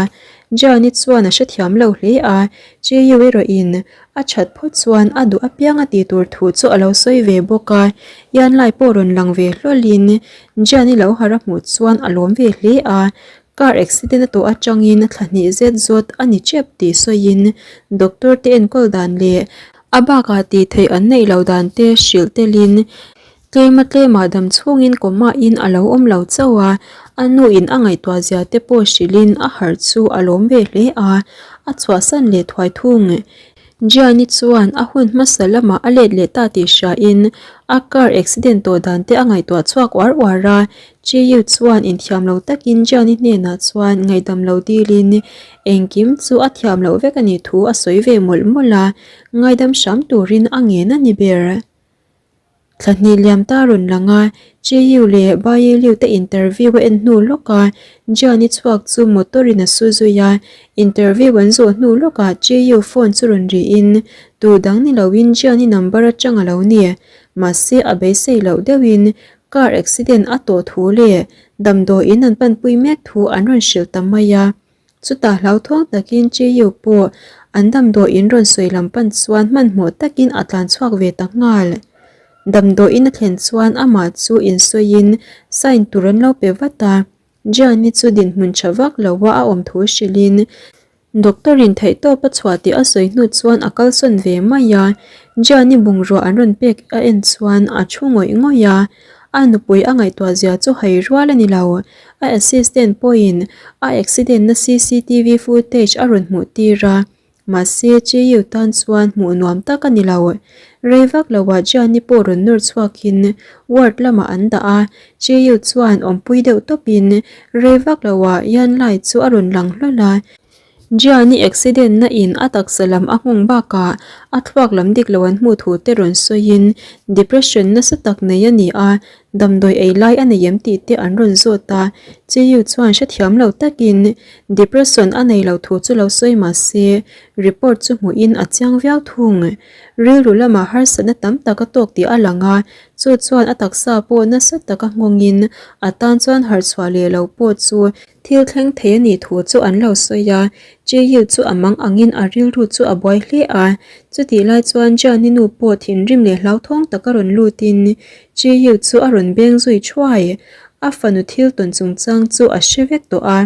A: Jian-i chuan a hrethiam lo hle a, Chiu erawhin A that phawt chuan a duh apiang a tih tur thu chu a lo sawi ve bawk a, Yanlai pawh rawn lang ve hlawlin Jian-i lo harh a hmuh chuan a lawm ve hle a, car accident a tawh atangin thla hnih zet zawt a ni tep tih sawiin doctor te enkawl dan leh a bakah tih theih an neih loh dan te hrilh telin Tlema tlemah dam chhungin kawmahin a lo awm lo chauh a, a nuin a ngaihtuah zia te pawh hrilhin a harh chu a lawm ve hle a, a chhuahsan leh thuai thung. Gianni chuan a hun hmasa lamah a let leh ta tih hriain a car accident tawh dan te a ngaihtuah chhuak uar uar a, Chiu chuan inthiam lo takin Gianni hnenah chuan ngaihdam lo dilin engkim chu a thiam loh vek a nih thu a sawi ve mawlh mawlh a, ngaidam hram turin a ngen a ni ber. Thla hnih liam ta rawn lang a, Chiu leh Bayi Liu te interview a en hnu lawk a, Jian-i chhuak chu motor in a su zui a, interview an zawh hnu lawk ah Chiu phone chu rawn ri in, tu dang ni lo in Jian-i number atang a lo ni. Mahse a beisei loh deuh in car accident a tawh thu leh damdawi in an panpui mek thu an rawn hrilh ta mai a. Chutah hlauthawng takin Chiu pawh an damdawiin rawn sawi lam pan chuan hmanhmawh takin a tlan chhuak ve ta nghal. Damdawiin a thlen chuan amah chu insawiin sign tur an lo pe vat a, Jiani chu dinhmun tha vak loa a awm thu hrilhin doctor in theihtawp a chhuah tih a sawi hnu chuan a kalsawn ve mai a, Jiani bungrua an rawn pek a en chuan a thu ngawih ngawih a, a nupui a ngaihtuah zia chu hai rual a ni lo. A assistant pawhin a accident na cctv footage a rawn hmuh tir a, mahse Chiu tan chuan hmuh nuam tak a ni lo. Rei vak loah Jiani pawh rawn nawr chhuakin ward lamah an dah a, Chiu chuan awmpui deuh tawpin rei vak loah Yan Lai chu a rawn lang hlawl a. Jiani accident na in a taksa lam a nghawng bakah a thluak lam dik lo an hmuh thu te rawn sawiin depression nasa tak nei a ni a, damdawi ei lai a nei em tih te an rawn zawt a, Chiu chuan hrethiam lo takin depression a nei lo thu chu lo sawi mah se report chu hmuhin a chiang viau thung. Rilru lamah harsatna tam tak a tawk tih a lang a, chu chuan a taksa pawh nasa taka nghawngin a tan chuan harhchhuah leh lo pawh chu Thil thleng thei a nih thu chu an lo sawi a, Jiyu chu a mang angin a rilru chu a buai hle a. Chutih lai chuan Jiani nu pawh thinrim leh hlauthawng taka rawn lutin Jiyu chu a rawn beng zui thuai. A fanu thil tawn chungchang chu a hre vek tawh a.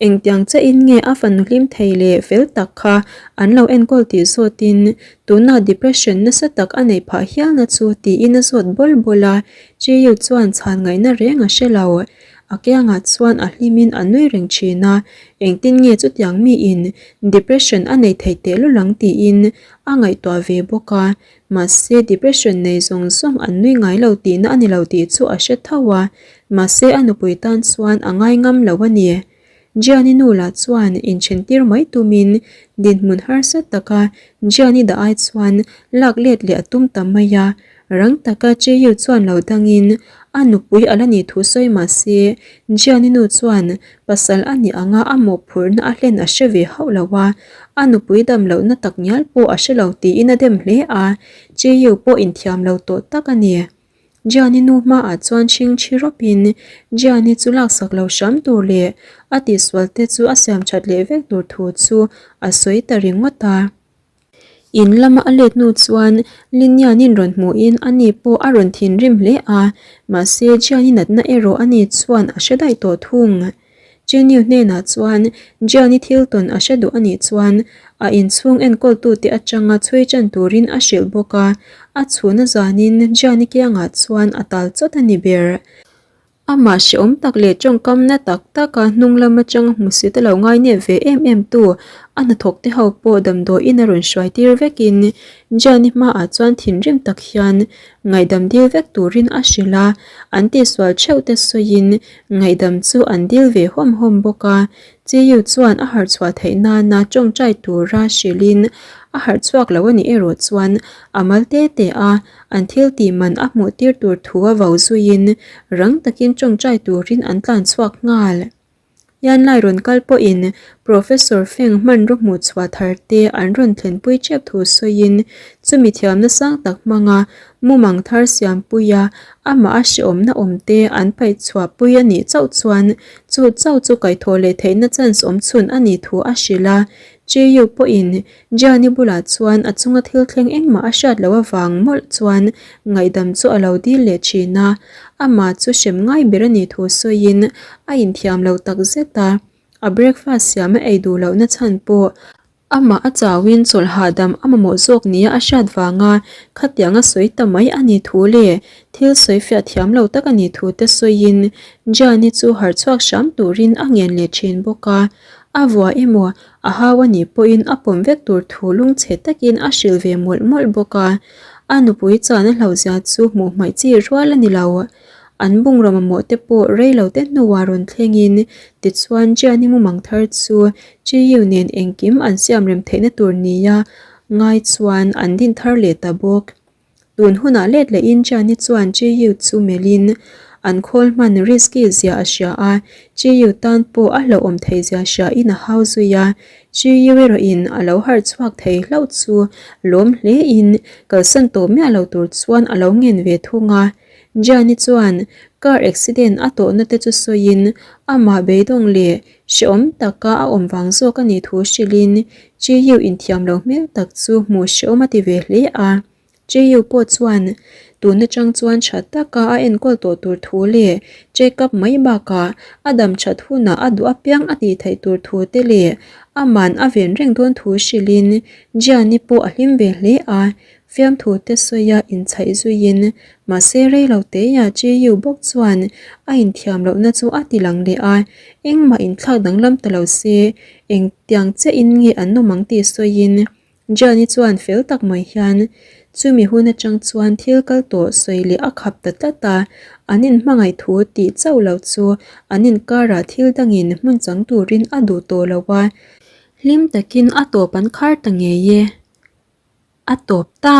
A: Engtiang chiahin nge a fanu hlim thei leh fel tak kha an lo enkawl tih zawtin tunah depression nasa tak a neih phah hialna chu tiin a zawt bawl bawl a. Jiyu chuan chhan ngaihna reng a hre lo. A kiangah chuan a hlimin a nui reng thin a, engtin nge chutiang miin depression a nei thei tehlul ang tiin a ngaihtuah ve bawk a, mahse depression nei zawng zawng an nui ngai lo tihna a ni lo tih chu a hre tho a, mahse a nupui tan chuan a ngai ngam lo a ni. Gianni nu lah chuan inthen tir mai tumin dinhmun harsa taka Gianni dah ai chuan lak let leh a tum ta mai a. Rang taka Cheyu chuan lo dangin a nupui a la nih thu sawi mah se Gianni nu chuan pasal a nih anga a mawhphurhna a hlen a hre ve hauh lo a, a nupui dam lohna tak ngial pawh a hre lo tiin a dem hle a, Cheyu pawh inthiam lo tawh tak a ni. Gianni nu hmaah chuan chhing chhi rawpin Gianni chu laksak lo hram tur leh a tihsual te chu a siam that leh vek tur thu chu a sawi ta ringawt a. In lama a let hnu chuan Linianin rawn hmuhin ani pawh a rawn thinrim hle a, mahse Gianni natna erawh ani chuan a hre daih tawh thung. Chenyu hnenah chuan Gianni thil tawn a hre duh a nih chuan a inchhung enkawltute atanga chhui ṭan turin a hrilh bawk a, a chhuna zanin Gianni kiangah chuan a tal chawt a ni ber. Amah hrehawm tak leh ṭawngkam na tak taka hnung lam atanga hmusit a lo ngainep ve em em tu a hnathawk te ho pawh damdawiin a rawn hruai tir vekin Gianni hmaah chuan thinrim tak hian ngaihdam dil vek turin a hrilh a, an tihsual theuh te sawiin Ngaihdam chu an dil ve hawm hawm bawk a, Chiyu chuan a harh chhuah theih nana tawngtai tura hrilhin a harh chhuak lo a nih erawh chuan a mal te te a, an thil tih man a hmuh tir tur thu a vau zuiin rang takin tawngtai turin an tlan chhuak nghal. Yanlai rawn kal pawhin Professor Feng hmanraw hmuh chhuah thar te an rawn thlenpui tep thu sawiin chumi thiamna sang tak hmanga Mumang thar siampuia amah a hrehawmna awmte an paih chhuahpui a nih chauh chuan chu chauh chu kaihthawh leh theihna chance awm chhun a nih thu a hrilh a. Chiyu pawhin Gianni bulah chuan a chunga thil thleng engmah a hriat loh avang mawlh chuan ngaihdam chu a lo dil leh thin a, amah chu hrem ngai ber a nih thu sawiin a inthiam lo takzet a, a breakfast siam a ei duh lohna chhan pawh Amah a chauhin chawlh hahdam a mamawh zawk nia a hriat vanga khatiang a sawi ta mai a nih thu leh thil sawi fiah thiam lo tak a nih thu te sawiin Gianni chu harh chhuak hram turin a ngen leh thin bawk a. A vua emaw a hau a nih pawhin a pawm vek tur thu lungchhe takin a hrilh ve mawlh mawlh bawk a. A nupui chuan a hlauhzia chu hmuh hmaih chi rual a ni lo. An bungraw mamawh te pawh rei lo te hnuah rawn thlengin tichuan Gianni mumang thar chu Chiyu nen engkim an siam rem theihna tur nia ngai chuan an din thar leh ta bawk. Tun hunah let lehin Gianni chuan Chiyu chu melhin an khawl hman risky zia a hria a, Chiyu tan pawh a hlauhawm thei zia hriain a hau zui a, Chiyu erawhin a lo harh chhuak thei hlauh chu lawm hlein kalsan tawh miah lo tur chuan a lo ngen ve thung a. Gianni chuan car accident a tawhna te chu sawiin amah beidawng leh hrehawm taka a awm vang zawk a nih thu hrilhin Chiyu inthiam lo hmel tak chu hmuh hrehawm a ti ve hle a. Chiyu pawh chuan tun atang chuan tha taka a enkawl tawh tur thu leh check up mai bakah a dam that hunah a duh apiang a tih theih tur thu te leh aman a ven reng dawn thu hrilhin Gianni pawh a hlim ve hle a. Fiamthu te sawia inchhaih zuiin, mahse rei lo teia Chiyu bawk chuan a inthiam lohna chu a ti lang leh a, engmah inthlak danglam ta lo se, engtiang chiahin nge an awm ang tih sawiin Gianni chuan fel tak mai hian chumi hun atang chuan thil kal tawh sawi leh a khap ta tlat a, an inhmangaih thu tih chauh lo chu an inkarah thil dangin hmun chang turin a duh tawh lo a, hlim takin a tawp an khar ta ngei e. A tawp ta.